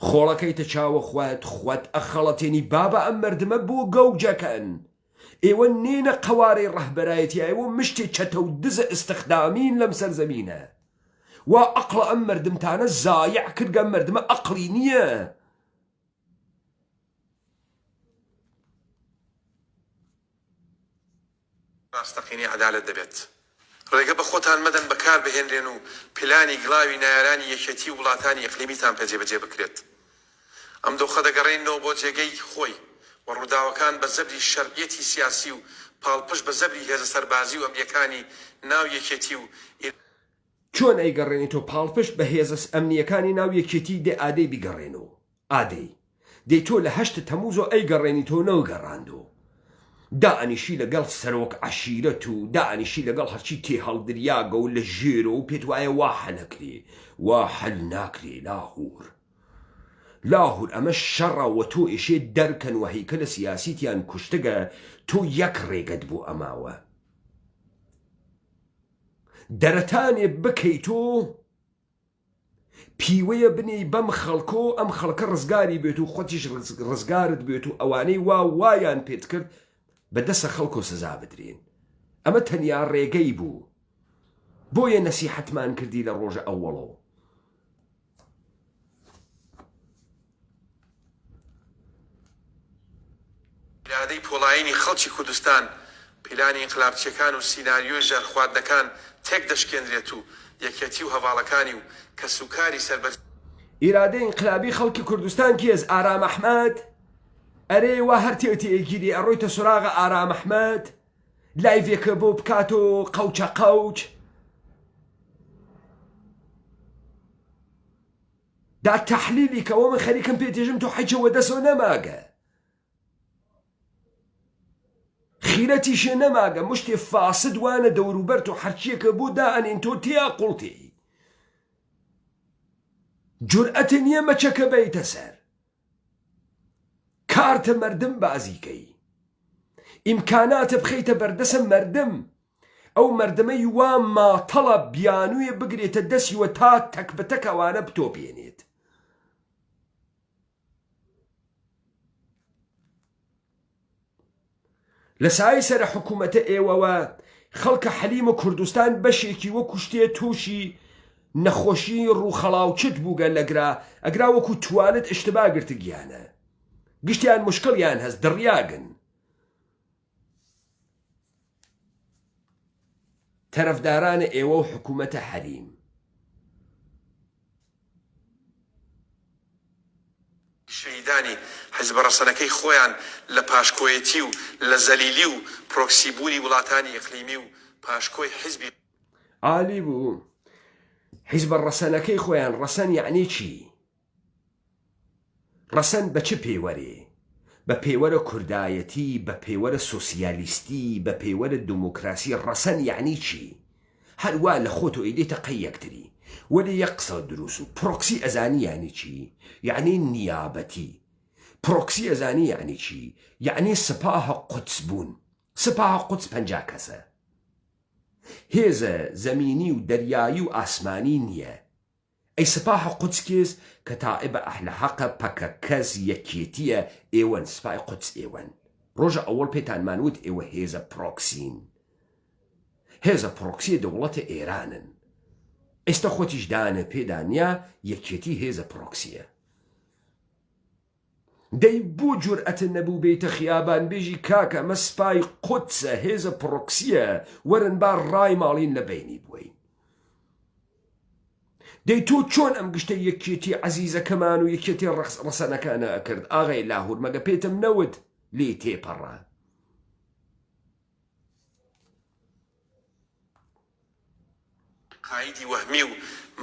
خۆڵەکەیتە چاوە خوت خوت ئەخەڵەتێنی بابە ئەم مەردمە بۆ گەوجەکەن ئێوە نێنە قەوارەی ڕەهبەرایەتی ئێوە مشتێ چەتە و دزە ئستخدامین لەم سەرزەمینە وا ئەقڵە ئەم مەردمتانە زایع کردگە ئەم مەردمە ئەقڵی نییە. ڕاستەقینەی عەدالەت دەبێت. ڕێگە بە خۆتان مەدەن بەکار بهێنرێن و پلانی گڵاوی نەیارانی یەکێتی و وڵاتانی ئیقلیمیتان پێ جێبەجێ بکرێت. ئەم دۆخە دەگەڕێننەوە بۆ جێگەی خۆی و ڕووداوەکان بە زەبری شەرعیەتی سیاسی و پاڵپشت بە زەبری هێزە سەربازی و ئەمنیەکانی ناو یەکێتی و چۆن ئەیگەڕێنیتەوە پاڵپشت بە هێزە ئەمنیەکانی ناو یەکێتی دێ ئادەی بیگەڕێنەوە ئادەی دەی تۆ لە هەشت تەموزۆ ئەیگەڕێنیتەوە نەوگەڕاندۆ دائەنیشی لەگەڵ سەرۆک عەشیرەت و دائەنیشی لەگەڵ هەرچی تێهەڵدریاگە و لە ژێرۆ و پێت وایە وا حەلەکرێ وا حەل ناکرێ لاهور لاهور ئەمە شەڕە وە تۆ ئێشێ دەرکەن وە هەیکەلە سیاسیتیان کوشتگە تۆ یەک ڕێگەت بۆ ئەماوە دەرەتانێ بکەی تۆ پیوەیە بنێی بەم خەڵکۆ ئەم خەڵکە ڕزگاری بێت و خۆتیش ڕزگارت بێت و ئەوانەی وا وایان پێت کرد بە دەسە خەڵکۆ سزا بدرێن ئەمە تەنیا ڕێگەی بوو بۆیە نەسیحەتمان کردی لە ڕۆژە ئەوەڵەوە. ئیرادەی پۆڵایینی خەڵکی کوردستان، پیلانی ئینقلابچیەکان و سیناریۆی ژەهرخواردنەکان تێکدەشکێنرێت و یەکێتی و هەڤاڵەکانی و کەسوکاری سەربەرزی. ئیرادەی ئینقلابی خەڵکی کوردستان کێس؟ ئارام ئەحمەد؟ ئەرێ وا هەر تێ تێ ئەگیری ئەڕۆیتە سۆراغە ئارام ئەحمەد لایڤێکە بۆ بکات و قەوچە قەوچ. دا تەحلیلی کە ئەوە من خەریکم پێ تێژم تۆ حەیچە وەدەسەوە نەماگە خیرەتیشێ نەماگە مشتێ فاسد وانە دەوروبەر تۆ هەرچیەکە بۆ دائەنێن تۆ تیا قوڵتێ جورئەتە نییە مەچەکە بەیتە سەر کارتە مردم بازیکەی ئیمکاناتە بخەیتە بەردەسە مردم ئەو مەردمەی وا ماتەڵە بیانوویە بگرێتە دەسی و تا تەک بە تەک ئەوانە بتۆپێنێت. لە سایەی سەرە حکوومەتە ئێوەوە خەڵکە حەلیم و کوردستان بەشێکی وەکو شتێ تووشی نەخۆشی ڕووخەڵاوچت بووگە لەگرا ئەگرا وەکو توالت ئشتبا گرتگیانە گشتیان مشکڵیان هەست دڕیاگن. تەرەفدارانە ئێوە و حکومەتە حەریم. شەهیدانی حیزبە ڕەسەنەکەی خۆیان لە پاشکۆیەتی و لە زەلیلی و پرۆکسی بوونی وڵاتانی ئیقلیمی و پاشکۆی حیزبی. عالی بوو حیزبە ڕەسەنەکەی خۆیان ڕەسەن یەعنی چی؟ ڕەسەن بە چ پێوەرێ؟ بە پێوەرە کوردایەتی، بە پێوەرە سۆسیالیستی، بە پێوەرە دموکراسی ڕەسەن یەعنی چی؟ هەر وا لە خۆتۆ ئەیدەیتە قەی یەکتری. وەلێ یەک قسە دروس و پرۆکسی ئەزانی یانی چی؟ یەعنی نیابەتی. پرۆکسی ئەزانی یەعنی چی؟ یەعنی سپاه قودس بوون. سپاه قودس 50 کەسە. هێزە زەمینی و دەریایی و ئاسمانی نییە. ئەی سپاه قودس کێس کەتائب ئەهل حەقە پەکەکەس یەکێتیە ئێوەن سپای قودس ئێوەن ڕۆژە ئەوەڵ پێتانمان وت ئێوە هێزە پرۆکسین هێزە پرۆکسیە دەوڵەتە ئێرانن ئێستە خۆتیش دانە پێدا نیە یەکێتی هێزە پرۆکسیە. دەی بۆ جورئەتت نەبوو بێیتە خیابان بێژی کاکە ئەمە سپای قودسە هێزە پڕۆکسیە وەرن با ڕایماڵین لە بەینی بوەین. دەی تۆ چۆن ئەم گشتە یەکێتی عەزیزەکەمان و یەکێتی ڕەسەنەکانە ئەکرد ئاغای لاهور مەگە پێتم نەوت لێی تێپەڕە. قایدی وەهمی و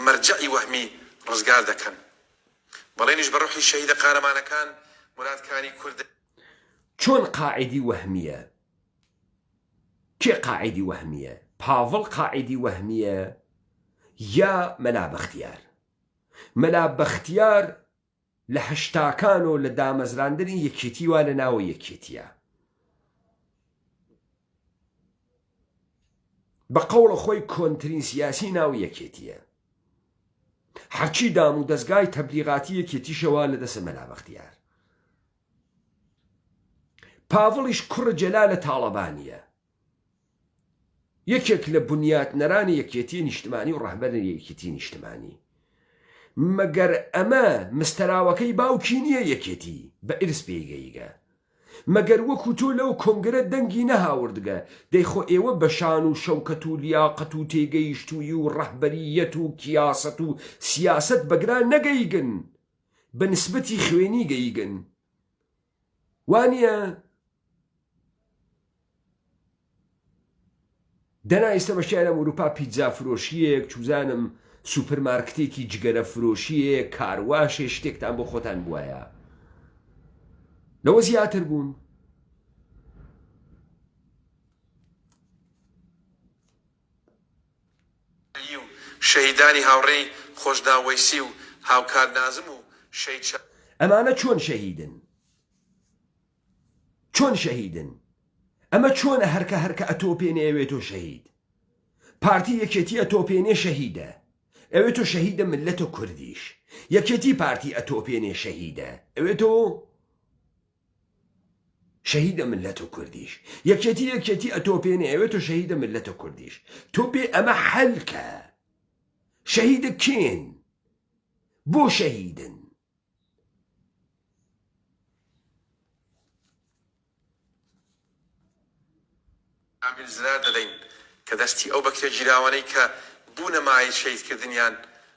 مەرجەعی وەهمی ڕزگار دەکەن. بەڵێنیش بە ڕۆحی شەهیدە قارەمانەکان موراد کانی کورد. چۆن قاعیدی وەهمیە؟ کێ قاعیدی وەهمیە؟ پاڤڵ قاعیدی وەهمیە یا مەلا بەختیار؟ مەلا بەختیار لە هەشتاکان و لە دامەزراندنی یەکێتی وا لە ناوە یەکێتیە. بە قەوڵە خۆی کۆنترین سیاسی ناو یەکێتیە. هەرچی دام و دەزگای تەبلیغاتی یەکێتیشە وا لە دەسە مەلا بەختیار. پاڤڵیش کوڕ جەلالە تاڵەبانیە. یەکێک لە بنیاتنەرانی یەکێتی نیشتمانی و ڕەهبەری یەکێتی نیشتمانی. مەگەر ئەمە مستەراوەکەی باوکی نییە یەکێتی بە ئیرس پێی گەیگە؟ مەگەر وەکو تۆ لەو کۆنگرە دەنگی نەهاوردگە؟ دەی خۆ ئێوە بە شان و شەوکەت و لیاقەت و تێگەیشتوویی و ڕەهبەرییەت و کیاسەت و سیاسەت بەگرا نەگەیگن بە نسبەتی خوێنی گەیگن وانیە؟ دەنا ئیستە بەشیارم ئوروپا پیتزا فرۆشیەک چوزانم سوپر مارکتێکی جگەرە فرۆشیەک کارواشێ شتێکتان بۆ خۆتان بواە لەوە زیاتر بوون. و شەهیدانی هاوڕێی خۆشناو وەیسی و هاوکار نازم و شەهید شا. ئەمانە چۆن شەهیدن؟ چۆن شەهیدن؟ ئەمە چۆنە هەرکە هەرکە ئەتۆپێنێ ئەوێ تۆ شەهید پارتی یەکێتی ئەتۆپێنێ شەهیدە ئەوێ تۆ شەهیدە ملەتە کوردیش یەکێتی پارتی ئەتۆپێنێ شەهیدە ئەوێ تۆ شەهیدە ملەتە کوردیش یەکێتی یەکێتی ئەتۆپێنێ ئەوێ تۆ شەهیدە ملەتە کوردیش تۆ بێ ئەمە حەلکە شەهیدە کێن بۆ شەهیدن کامیل زرار دەدەین کە دەستی ئەو بەکرێگیراوانەی کە بوونە مایەی شەهیدکردنیان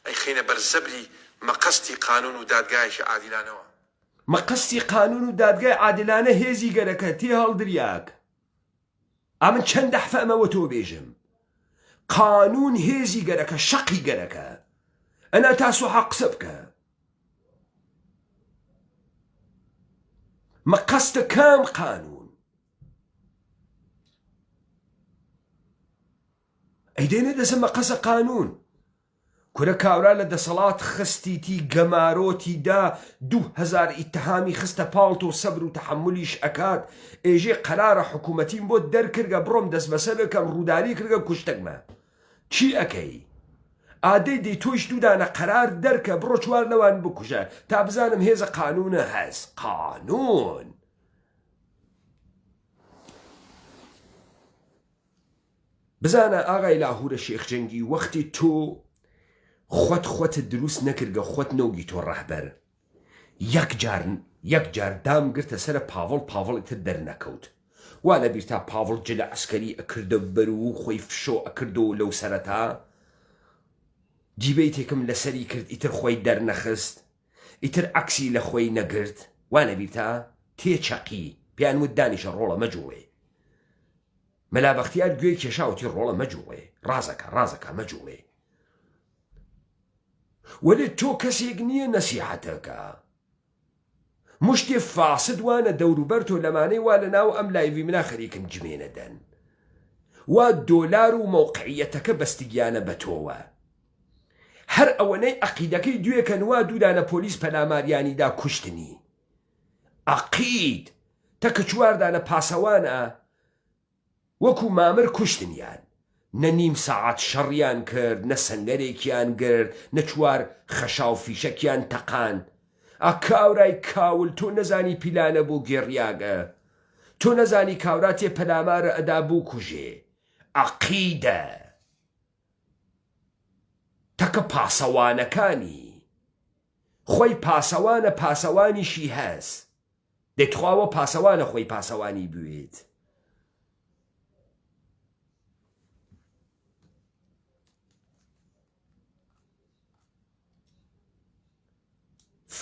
ئەیخەینە بەر زەبری مەقەستی قانوون و دادگایەکی عادیلانەوە. مەقەستی قانوون و دادگای عادلانە هێزی گەرەکە تێهەڵدریاگ. ئەمن چەند دەحفە ئەمە وە تۆ بێژم قانون هێزی گەرەکە شەقی گەرەکە ئەنا تا سوحا قسە بکە مەقەستە کام قانون ئەی دێنێ دەسە مەقەسە قانون کورە کاورا لە دەسەڵات خستیتی گەمارۆتی دا 2000 ئیتهامی خستە پاڵ تۆ سەبر و تەحەمولیش ئەکات ئێژێ قەرارە حکومەتیم بۆ دەرکردگە بڕۆم دەستبەسەر بکەم ڕووداری کردگە کوشتگمە چی ئەکەی ئادەی دەی تۆیش دوو دانە قەرار دەرکە بڕۆ چوار لەوان بکوژە تا بزانم هێزە قانونە هەس قانون. بزانە ئاغای لاهورە شێخ جەنگی وەختی تۆ خوەت خوەتت دروست نەکردگە خوەت نەوگی تۆ ڕەهبەر یەک جار یەک جار دام گرتە سەرە پاڤڵ پاڤڵ ئیتر دەرنەکەوت وا لە بیرتا پاڤڵ جلە عەسکەری ئەکردە بەر و خۆی فشۆ ئەکردۆ لەو سەرەتا دیبەیتێکم لەسەری کرد ئیتر خۆی دەرنەخست ئیتر عەکسی لە خۆی نەگرت وا لە بیرتا تێچەقی پێیان وت دانیشە ڕۆڵە مەجوڵێ مەلا بەختیار گوێی کێشا وتی ڕۆڵە مەجوڵێ ڕازەکە ڕازەکە مەجوڵێ وەلێ تۆ کەسێک نییە نەسیحەتەکە مشتێ فاسد وانە دەوروبەر تۆ لەمانەی وا لە ناو ئەم لایڤی منا خەریکن جمێنە دەن وا دۆلار و مەوقعیەتەکە بەستگیانە بە تۆوە هەر ئەوەنەی عەقیدەکەی دوێکەن وا دوودانە پۆلیس پەلاماریانی دا کوشتنی عەقید تەکە چواردانە پاسەوانە وەکو مامر کوشتنیان نە نیم سەعات شەڕیان کرد نە سەنگەرێکیان گرت نە چوار خەشاو فیشەکیان تەقاند ئا کاورای کاول تۆ نەزانی پیلانە بۆ گێڕیاگە تۆ نەزانی کاورا تێ پەلامارە ئەدا بوکوژێ عەقیدە تەکە پاسەوانەکانی خۆی پاسەوانە پاسەوانیشی هەس. دەی تخوا وە پاسەوانە خۆی پاسەوانی بوێت.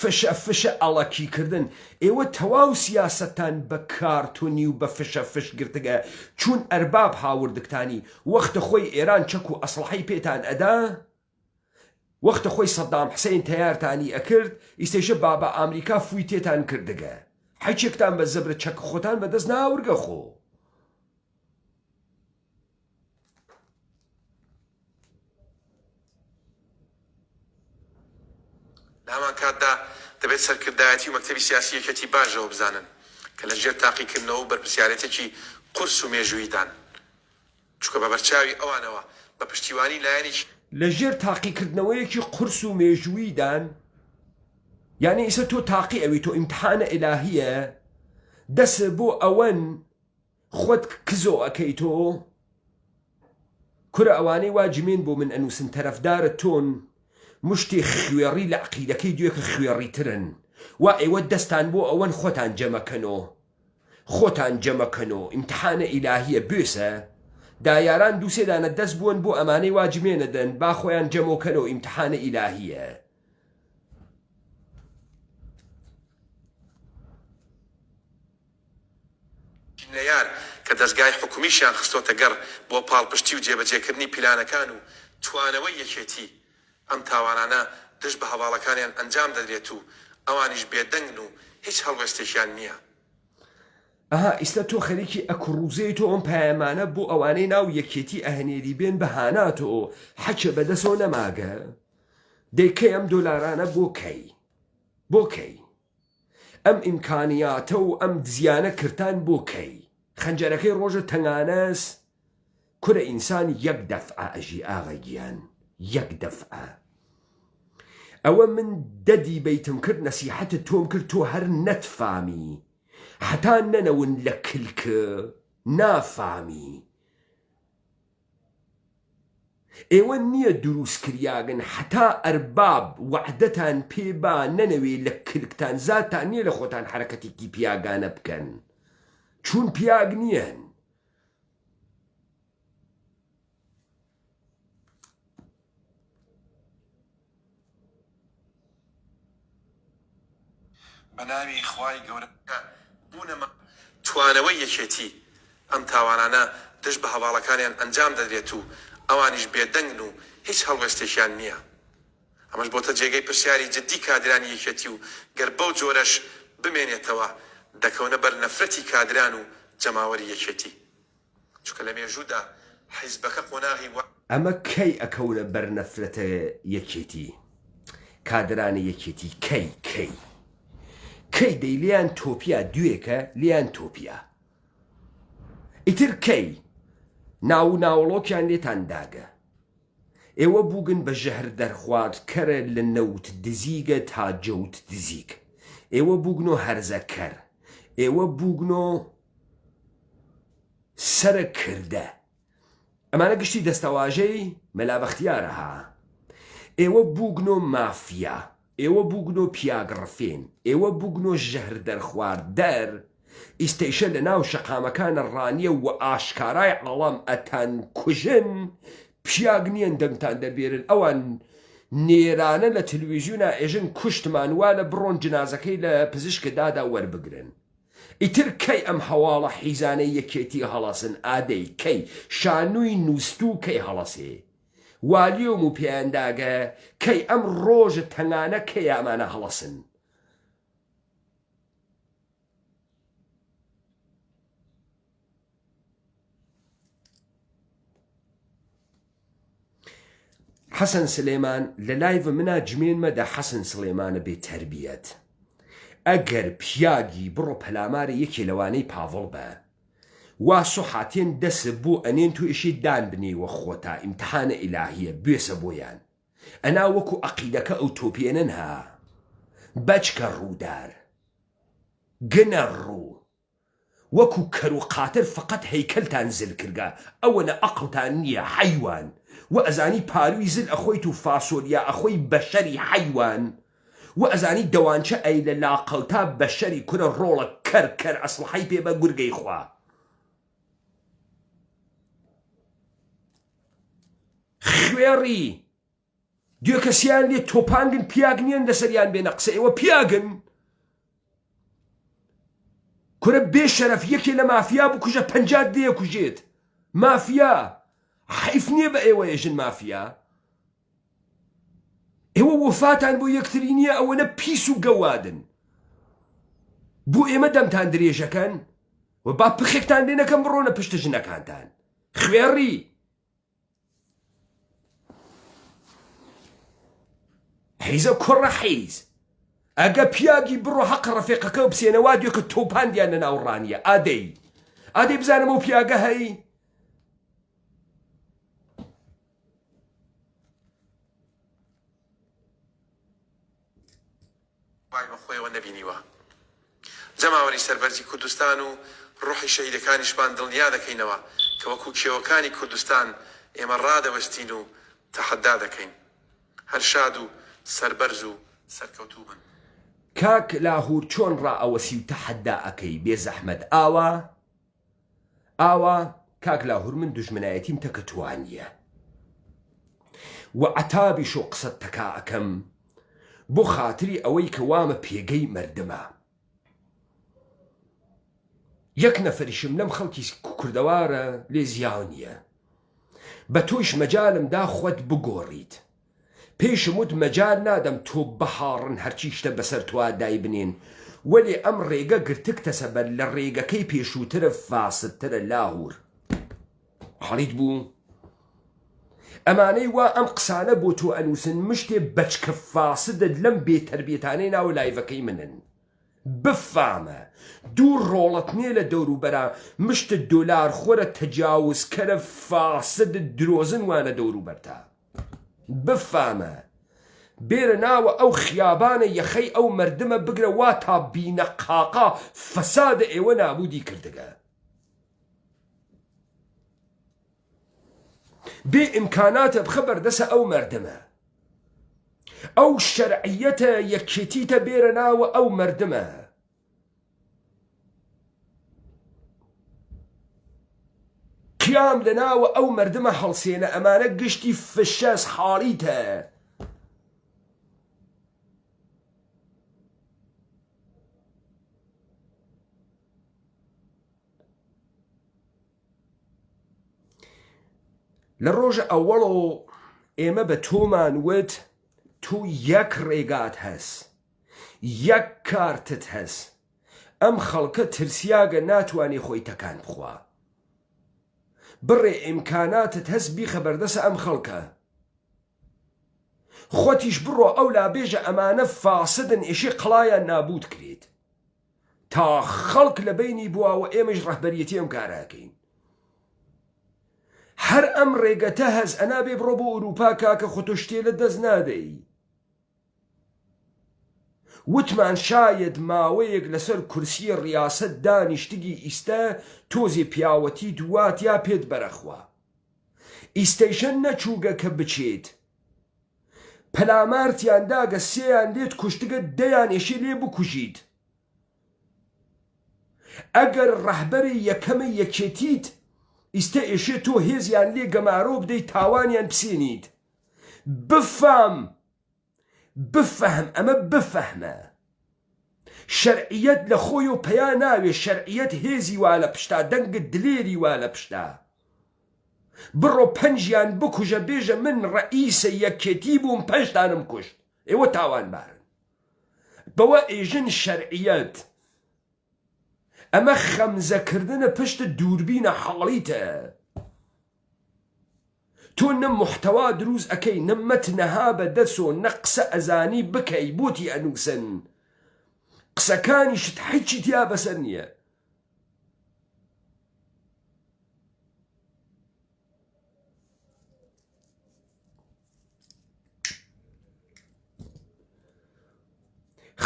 فشە فشە ئەڵەکی کردن ئێوە تەواو سیاسەتتان بە کارتۆنی و بە فشە فش گرتگە چوون ئەرباب هاوردگتانی وەختە خۆی ئێران چەک و ئەسڵحەی پێتان ئەدا وەختە خۆی سەدام حسین تەیارتانی ئەکرد ئیستەیشە بابا ئامریکا فوی تێتان کردگە حەچێکتان بە زەبرە چەک خۆتان بە دەست ناورگە خۆ. لە هەمان کاتدا دەبێت سەرکردایەتی و مەکتەبی سیاسی یەکێتی باش لەوە بزانن کە لە ژێر تاقیکردنەوە و بەرپرسیارێتێکی قورس و مێژووییدان، چونکە بە بەرچاوی ئەوانەوە بە پشتیوانی لایەنێکی. لە ژێر تاقیکردنەوەیەکی قورس و مێژووییدان، یانی ئیسە تۆ تاقی ئەوی تۆ ئیمتحانە ئیلاهیە دەس بۆ ئەوەن خۆت کزۆ ئەکەی تۆ؟ کورە ئەوانەی وا جمێن بۆ من ئەنوسن تەرەفدارە تۆن مشتێ خوێڕی لە عقیدەکەی دوێکە خوێڕیترن وا ئێوە دەستان بۆ ئەوەن خۆتان جەمەکەنۆ خۆتان جەمەکەنۆ ئیمتحانە ئیلاهیە بێسە دایاران دوسێ دانە دەست بوون بۆ ئەمانەی وا جمێنەدەن با خۆیان جەمۆکەنۆ ئیمتحانە ئیلاهیە. نەیار کە دەزگای حکومیشیان خستۆتە گەڕ بۆ پاڵپشتی و جێبەجێکردنی پیلانەکان و توانەوەی یەکێتی، ئەم تاوانانە دژ بە هەڤاڵەکانیان ئەنجام دەدرێت و ئەوانیش بێدەنگن و هیچ هەڵوێستێکیان نییە. ئەها ئیستا تۆ خەریکی ئەکڕوزێی تۆ ئەم پایەمانە بۆ ئەوانەی ناو یەکێتی ئەهنێری بێن بە هانا تۆ حەچە بەدەسۆ نەماگە دەی کەی ئەم دۆلارانە بۆ کەی بۆ کەی ئەم ئیمکانیاتە و ئەم دزیانە کرتان بۆ کەی؟ خەنجەرەکەی ڕۆژە تەنگانەس؟ کورە ئینسان یەک دەفعە ئەژی ئاغە گیان یەک دەفعە ئەوە من دە دیبەیتم کرد نەسیحەتت تۆم کرد تۆ هەر نەتفامی حەتا نەنەون لە کلک نافامی ئێوە نیە دروس کریاگن حەتا ئەرباب وەعدەتان پێ با نەنەوێ لە کلکتان زاتتان نیە لە خۆتان حەرەکەتێکی پیاگانە بکەن چوون پیاگ نیەن. بەناوی خوای گەورە کە بوونە مایەی توانەوەی یەکێتی، ئەم تاوانانە دژ بە هەڤاڵەکانیان ئەنجام دەدرێت و ئەوانیش بێدەنگن و هیچ هەڵوێستێکیان نییە. ئەمەش بۆتە جێگەی پرسیاری جدی کادرانی یەکێتی و گەر بەو جۆرەش بمێنێتەوە دەکەونە بەر نەفرەتی کادران و جەماوەری یەکێتی. چونکە لە مێژوودا حیزبەکە قۆناغی وا. ئەمە کەی ئەکەونە بەر نەفرەتە یەکێتی کادرانە یەکێتی کەی کەی کەی دەی لێیان تۆپیا دوێکە لێیان تۆپیا ئیتر کەی ناو و ناوەڵۆکیان لێتان داگە ئێوە بووگن بە ژەهر دەرخوارد کەرە لە نەوت دزیگە تا جەوت دزیگ ئێوە بووگنۆ هەرزە کەر ئێوە بووگنۆ سەرە کردە ئەمانە گشتی دەستەواژەی مەلا بەختیارە ها ئێوە بووگنۆ مافیا ئێوە بووگنۆ پیاگ ڕفێن ئێوە بووگنۆ ژەهر دەرخوارد دەر ئیستەیشە لە ناو شەقامەکانە ڕانیە وە ئاشکارای عاڵەم ئەتان کوژن پیاگ نیەن دەنگتان دەربێرن ئەوان نێرانە لە تلویزیونا ئێژن کوشتمان وا لە بڕۆن جنازەکەی لە پزیشک دادا وەربگرن ئیتر کەی ئەم هەواڵە حیزانەی یەکێتی هەڵەسن ئادەی کەی شانوی نوستوو کەی هەڵەسێ والیۆم و پێیان داگە کەی ئەم ڕۆژە تەنگانە کەی ئەمانە هەڵەسن. حەسەن سلێمان لە لایڤ منا جمێن مەدە حەسەن سڵێمانە بێ تەربیەت ئەگەر پیاگی بڕۆ پەلامارە یەکێ لەوانەی پاڤڵ بە وا سوحاتێن دەس بۆ ئەنێن تۆ ئێشێ دان بنێی وە خۆتا ئیمتحانە ئیلاهیە بوێسە بۆیان ئەنا وەکو ئەقیدەکە ئەو تۆپێنن ها بەچکە ڕوودار گنە ڕوو وەکو کەر و قاتر فەقەت هەیکەلتان زل کردگە ئەوەنە ئەقڵتان نیە حەیوان وە ئەزانی پاروی زل ئەخۆیت و فاسۆلیا ئەخۆی بەشەری حەیوان. وە ئەزانی دەوانچە ئەی لە لاقەوتا بەشەری کورە ڕۆڵە کەر کەر ئەسڵحەی پێ بە گورگەی خوا. خوێڕی دوێکەسیان لێ تۆپاندن پیاگ نییەن لەسەریان بێنە قسە ئێوە پیاگن کورە بێ شەرەف یەکێ لە مافیا بکوژە پەنجات دێ کوژێت مافیا حەیف نییە بە ئێوە ێژن مافیا ئێوە وەفاتان بۆ یەکتری نییە ئەوەنە پیس و گەوادن بۆ ئێمە دەمتان درێژەکەن و با پخێکتان لێ نەکەم بڕۆنە پشتە ژنەکانتان خوێڕی حیزە کوڕە حیز ئەگە پیاگی بڕۆ حەق ڕەفیقەکە بسێنە وا دوێکە تۆپاندیان لە ناو ڕانیە ئادەی ئادەی بزانم ئەو پیاگە هەی وای بە خۆیەوە نەبینیوە. جەماوەری سەربەرزی کوردستان و ڕۆحی شەهیدەکانیشمان دڵنیا دەکەینەوە کە وەکوو کێوەکانی کوردستان ئێمە ڕادەوەستین و تەحەدا دەکەین. هەر شاد و سەربەرز و سەرکەوتوو بن. کاک لاهور چۆن ڕائەوەسی و تەحەدا ئەکەی بێزەحمەت ئاوا ئاوا کاک لاهور من دوژمنایەتیم تەکە توا نیە وە عەتابیش و قسەت تەکا ئەکەم بۆ خاتری ئەوەی کە وامە پێگەی مەردمە یەک نەفەریشم لەم خەڵکی کوردەوارە لێ زیاو نیە بە تۆیش مەجالم دا خۆت بگۆڕیت پێیشم وت مەجال نادەم تۆ بهاڕن هەرچی شتە بەسەر تۆا دایبنێن، وەلێ ئەم ڕێگە گرتگتەسە بەر لە ڕێگەکەی پێشووترە فاسدترە لاهور حاڵیت بوو؟ ئەمانەی وا ئەم قسانە بۆ تۆ ئەنووسن مشتێ بەچکە فاسدت لەم بێ تەربیەتانەی ناو لایڤەکەی منن. بفامە دوو ڕۆڵەت نیە لە دەوروبەرا مشتت دۆلار خۆرە تەجاوزکەرە فاسدت درۆزن وانە دەوروبەرتا. بفامە بێرە ناوە ئەو خیابانە یەخەی ئەو مەردمە بگرە وا تا بینە قاقا فەسادە ئێوە نابودی کردگە بێ ئیمکاناتە بخە بەردەسە ئەو مەردمە ئەو شەرعیەتە یەکێتیتە بێرە ناوە ئەو مەردمە قیام لە ناوە ئەو مەردمە هەڵسێنە ئەمانە گشتی فشەس حاڵیتە. لە ڕۆژە ئەوەڵۆ ئێمە بە تۆمان وت تۆ یەک ڕێگات هەس یەک کارتت هەس ئەم خەڵکە ترسیاگە ناتوانێ خۆی تەکان بخوا بڕێ ئیمکاناتت هەس بیخە بەردەسە ئەم خەڵکە خۆتیش بڕۆ ئەولا بێژە ئەمانە فاسدن ئێشێ قەڵایان نابوت کرێت تا خەڵک لە بەینی بوا و ئێمەش ڕەهبەریەتی ئەم کارە ئەکەین هەر ئەم ڕێگەتە هەس ئەنا بێ بڕۆ بۆ ئوروپا کاکە خۆ تۆ شتێ لە دەست نادەی وتمان شایەد ماوەیەک لەسەر کورسی ڕیاسەت دانیشتگی ئیستە تۆزێ پیاوەتیت واتیا پێت بەرەخوا ئیستەیشە نەچووگە کە بچێت پەلامارتیان داگە سێیان لێت کوشتگە دەیان ئێشێ لێ بکوژیت ئەگەر ڕەهبەری یەکەمە یەکێتیت ئیستە ئێشێ تۆ هێزیان لێ گەمارۆ بدەی تاوانیان بسێنیت بفام بفهم ئەمە بفهمە شەرعیەت لە خۆی و پیا ناوێ شەرعیەت هێزی وا لە پشتا دەنگت دلێری وا لە پشتا بڕۆ پەنجیان بکوژە بێژە من ڕەئیسە یەکێتی بووم پەنجتانم کوشت ئێوە تاوانبارن بەوە ئێژن شەرعیەت ئەمە خەمزەکردنە پشت دووربینە حاڵیتە تۆ نە محتەوا دروست ئەکەی نە مەتنەها بە دەسۆ نە قسە ئەزانی بکەی بۆتی ئەنووسن قسەکانیشت حیچی تیا بەسەر نییە.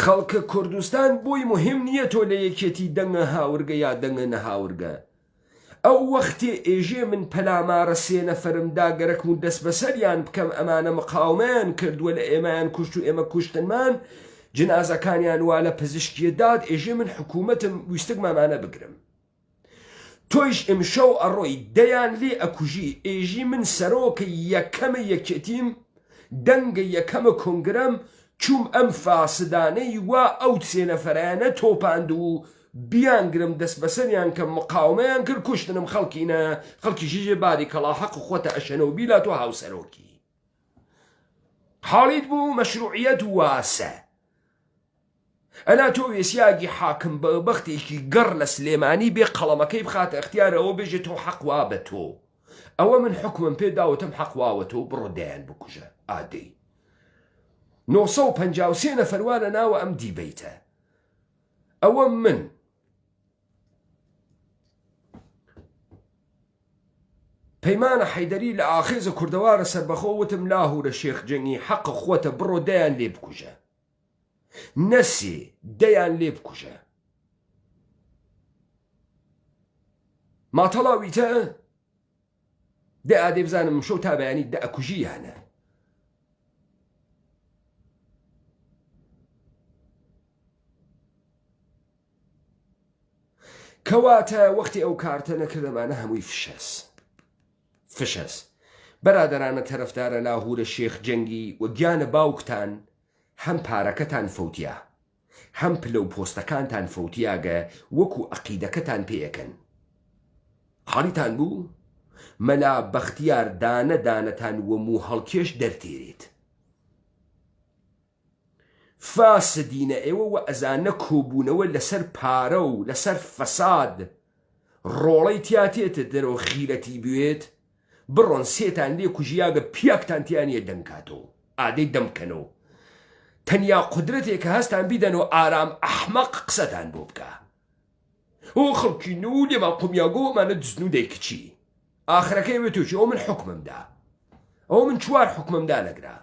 خەڵکە کوردستان بۆی مهم نییە تۆ لە یەکێتی دەنگە هاورگە یا دەنگە نەهاورگە ئەو وەختێ ئێژێ من پەلامارە سێ نەفەرم دا گەرەکم و دەستبەسەریان بکەم ئەمانە مقاومەیان کردووە لە ئێمەیان کوشت و ئێمە کوشتنمان. جنازەکانیان وا لە پزیشکیە داد ئێژێ من حکوومەتم ویستگ مامانە بگرم. تۆیش ئمشەو ئەڕۆی دەیان لێ ئەکوژی ئێژی من سەرۆکە یەکەمە یەکێتیم دەنگە یەکەمە کۆنگرەم چوم ئەم فاسدانەی وا ئەو سێ نەفەرەیانە تۆپاند و بیانگرم دەستبەسەریان کەم مقاومەیان کرد کوشتنم خەڵکینە خەڵکیش ئێژێ باریکەڵا حەق خۆتە ئەشەنەو بیلا تۆ هاوسەرۆکی حاڵیت بوو مەشروعیەت واسە ئەنا تۆ وێسیاگی حاکم بەبەختێکی گەڕ لە سلێمانی بێ قەڵەمەکەی بخاتە ئەختیارەوە بێژێ تۆ حەق وا بە تۆ ئەوە من حوکمم پێ داوتم حەق واوە تۆ بڕۆ دەیان بکوژە ئادەی 953 نەفەر وا لە ناوە ئەم دیبەیتە ئەوە من پەیمانە حەیدەری لە ئاخێزە کوردەوارە سەربەخۆ وتم لاهورە شێخ جەنگی حەق خۆتە بڕۆ دەیان لێ بکوژە نەسێ دەیان لێ بکوژە ماتەڵاویتە دە ئادەی بزانم شەو تا بەیانی دە ئەکوژی یانە کەواتە وەختی ئەو کارتە نەکردەمانە هەمووی فشەس فشەس بەرادەرانە تەرەفدارە لاهورە شێخ جەنگی و گیانە باوکتان هەم پارەکەتان فەوتیا هەم پلە و پۆستەکانتان فەوتیاگە وەکو ئەقیدەکەتان پێ ئەکەن حاڵیتان بوو مەلا بەختیار دانە دانەتان وە موو هەڵکێش دەرتێرێت. فاسدینە ئێوە وە ئەزانە کۆبوونەوە لەسەر پارە و لەسەر فەساد ڕۆڵەی تیا تێتە دەرەوە غیرەتی بوێت بڕۆن سێتان لێ کوژیاگە پیاکتان تیا نیە دەنگ کاتەوە ئادەی دەم کەنەوە تەنیا قودرەتێ کە هەستان بیدەنەوە ئارام ئەحمەق قسەتان بۆ بکا ئۆ خەڵکی نو لێمان قومیاگۆ ئەمانە دزن و دەیکچی ئاخرەکەی ئەوێ تۆ چی ئەو من حوکمم دا ئەو من چوار حوکمم دا نەگرا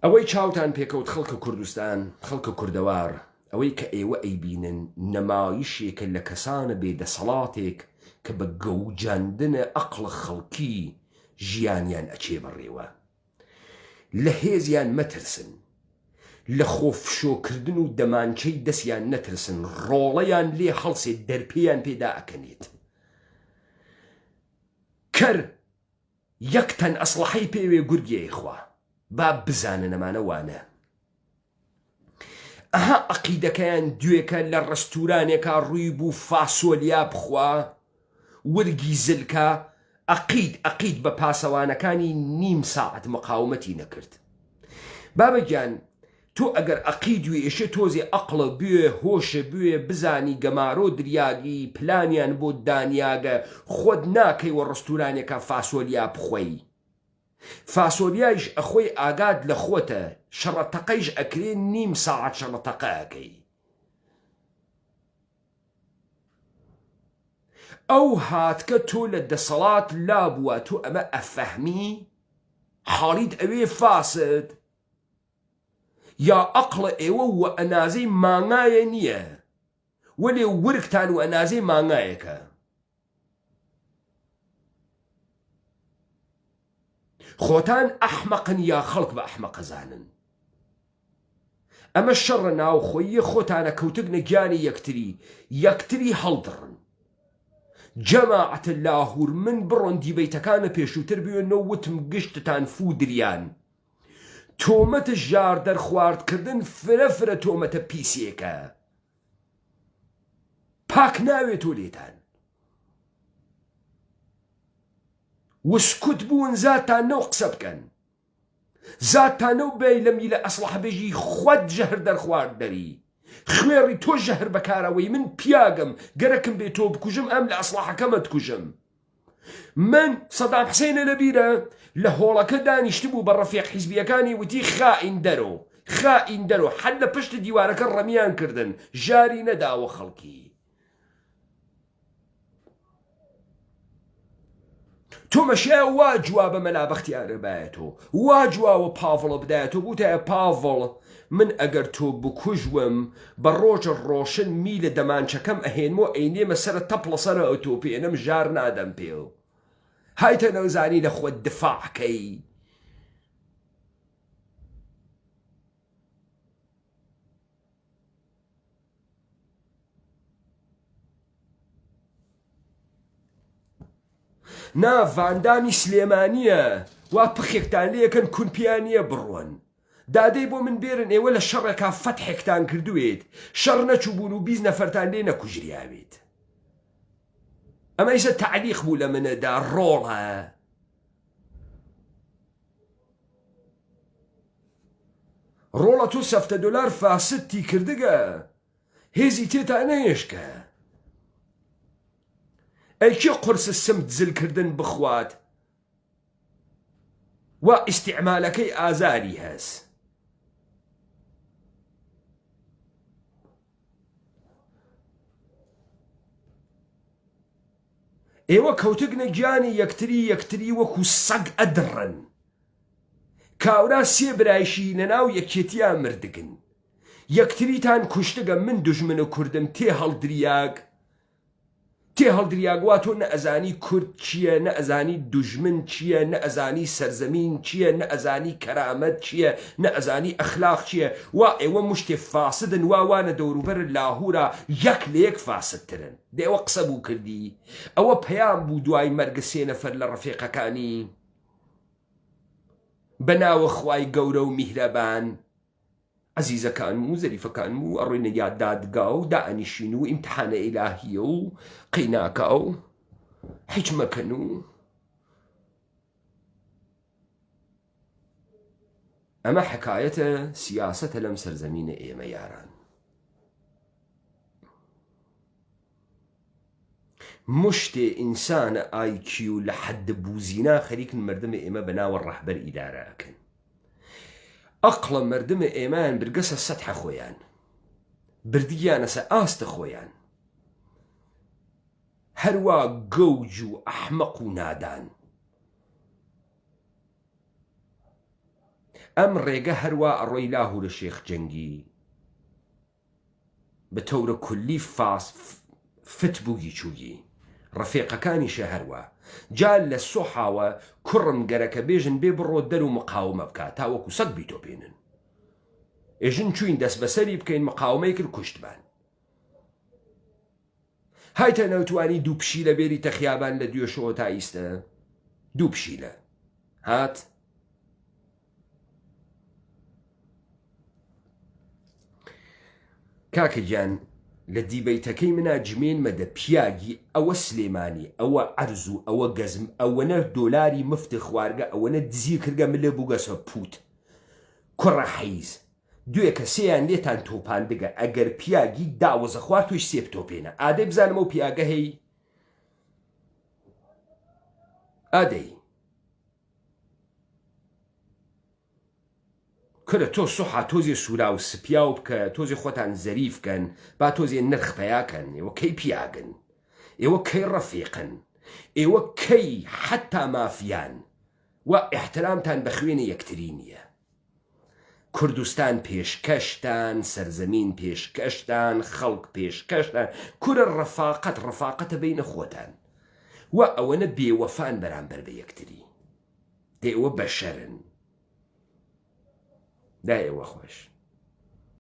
ئەوەی چاوتان پێکەوت خەڵکە کوردستان خەڵکە کوردەوار ئەوەی کە ئێوە ئەیبینن نەمایشێکە لە کەسانە بێ دەسەڵاتێک کە بە گەوجاندنە ئەقڵە خەڵکی ژیانیان ئەچێ بەڕێوە لە هێزیان مەترسن، لە خۆ فشۆکردن و دەمانچەی دەسیان نەترسن، ڕۆڵەیان لێ هەڵسێ دەرپێیان پێ دائەکەنێت. کەر یەک تەن ئەسڵەحەی پێ وێ گورگی ئەیخوا. با بزانن ئەمانە وانە. ئەها عەقیدەکەیان دوێکە لە ڕەستورانێکا ڕووی بوو فاسۆلیا بخوا ورگی زلکە ئەقید ئەقید بە پاسەوانەکانی نیم ساعەت مقاومەتی نەکرد بابە گیان تۆ ئەگەر ئەقید وێ ئێشێ تۆزێ ئەقڵە بوێ هۆشە بوێ بزانی گەمارۆ دریاگی پلانیان بۆ دانیاگە خۆت ناکەی وە ڕەستورانێکا فاسۆلیا بخۆی فاسۆلیایش ئەخۆی ئاگات لە خۆتە شەڕە تەقەیش ئەکرێ نیم ساعەت شەڕە تەقە ئەکەی ئەو هاتکە تۆ لە دەسەڵات لابووە تۆ ئەمە ئەفەهمی حاڵیت ئەوێ فاسد یا ئەقڵە ئێوە وە ئەنازەی مانگایە نییە وەلێ ورگتان و ئەنازەی مانگایەکە خۆتان ئەحمەقن یا خەڵک بە ئەحمەق ئەزانن؟ ئەمە شەڕە ناوخۆییە خۆتانە کەوتگنە گیانی یەکتری یەکتری هەڵدڕن جەماعەتە لاهور من بڕۆن دیبەیتەکانە پێشووتر بوێنەوە وتم گشتتان فوو دریان تۆمەتە ژار دەرخواردکردن فرە فرە تۆمەتە پیسێکە پاک ناوێتۆ لێتان وسکوت بوون زاتان نەو قسە بکەن زاتان نەو بێ لە میلە ئەسڵەحە بێژی خوەت ژەهر دەرخوارد دەری خوێڕی تۆ ژەهر بەکارەوەی من پیاگەم گەرەکم بێ تۆ بکوژم ئەم لە ئەسڵەحەکەمە تکوژم من سەدام حسینە لەبیرە لە هۆڵەکە دانیشتبوو بە ڕەفیق حیزبیەکانی وتی خائین دەرۆ خائین دەرۆ حەد لە پشت دیوارەکە ڕەمیان کردن ژاری نەداوە خەڵکی تۆ مەشیا وا جوابە مەلا بەختیارە بایەتۆ وا جواوە پاڤڵە بدایەتۆ بوتایە پاڤڵ من ئەگەر تۆ بکوژوم بە ڕۆژە ڕۆشن میلە دەمانچەکەم ئەهێنمۆ ئەینێمە سەرە تەپڵە سەرە ئەتۆپێنم ژار نادەم پێو. هایتە نەوزانی لە خۆت دفاع کەی. نا ڤاندامی سلێمانیە وا پخێکتان لێکەن کون پیا نییە بڕۆن دادەی بۆ من بێرن ئێوە لە شەڕێکا فەتحێکتان کردوێت شەڕ نەچووبوون و 20 نەفەرتان لێ نەکوژریاوێت ئەمە ئیسە تەعلیق بوو لە منەدا ڕۆڵە ڕۆڵە تۆ سەفتە دۆلار فاسد تی کردگە هێزی تێتا نەهێشکە ئەی کێ قورسە سمت زل کردن بخوات وا ئیستیعمالەکەی ئازاری هەس. ئێوە کەوتگنە گیانی یەکتری یەکتری وەکو سەگ ئەدڕن کاورا سێ برایشی لەناو یەکێتیا مردگن یەکتریتان کوشتگە من دوژمن کوردم تێ هەڵدریاگ تێ هەڵدریاگ وا تۆ نە ئەزانی کورد چییە نە ئەزانی دوژمن چییە نە ئەزانی سەرزەمین چییە نە ئەزانی کەرامەت چییە نە ئەزانی ئەخلاق چییە وا ئێوە مشتێ فاسدن وا وانە دەوروبەر لاهورا یەک لە یەک فاسدترن دە ئەوە قسە بوو کردی ئەوە پەیام بوو دوای مەرگ سێ نەفەر لە ڕەفیقەکانی بە ناوە خوای گەورە و میهرەبان عەزیزەکانم و زەریفەکانم و ئەڕۆینە یا دادگا و دائەنیشین و ئیمتحانە ئیلاهیە و قەیناکا و حیچ مەکەن و ئەمە حکایەتە سیاسەتە لەم سەرزەمینە ئێمە یاران مشتێ ئینسانە ئایکیو لە حەد بوزینا خەریکن مردمە ئێمە بە ناوە ڕەهبەر ئیدارە ئەکەن ئەقڵە مردمە ئێمەیان برگەسە سەتحە خۆیان بردگیانەسە ئاستە خۆیان هەروا گەوج و ئەحمەق و نادان ئەم ڕێگە هەروا ئەڕۆی لاهورە شێخ جەنگی بە تەورە کولی فاس فت بوگی چوگی ڕەفیقەکانیشە هەروا جا لە سۆحاوە کوڕم گەرەکە بێژن بێ بڕۆ دەر و مقاومە بکا تا وەکو سەگ بیتۆپێنن ئێژن چوین دەست بەسەری بکەین مقاومەی کرد کوشتمان هایتە نەوتوانی دوو پشیلە بێریتە خیابان لە دوێشەوە تا ئیستە دوو پشیلە هات کاکە گیان لە دیبەیتەکەی منا جمێن مەدە پیاگی ئەوە سلێمانی ئەوە عەرز و ئەوە گەزم ئەوەنە دۆلاری مفت خوارگە ئەوەنە دزی کردگە ملێ بووگەسە پوت کوڕە حیز دوێکە سێیان لێتان تۆپاندگە ئەگەر پیاگی داوەزە خوار تۆش سێ بتۆپێنە ئادەی بزانم ئەو پیاگە هەی ئادەی کورە تۆ سوحا تۆزێ سوراو سپیاو بکە تۆزێ خۆتان زەریف کەن با تۆزێ نرخ پەیا کەن ئێوە کەی پیاگن ئێوە کەی ڕەفیقن ئێوە کەی حەتا مافیان وا ئیحترامتان بە خوێنی یەکتری نییە کوردستان پێشکەشتان سەرزەمین پێشکەشتان خەڵک پێشکەشتان کورە ڕەفاقەت ڕەفاقەتە بینە خۆتان وا ئەوەنە بێوەفان بەرامبەر بە یەکتری دە ئێوە بەشەرن دای ئێوە خۆش.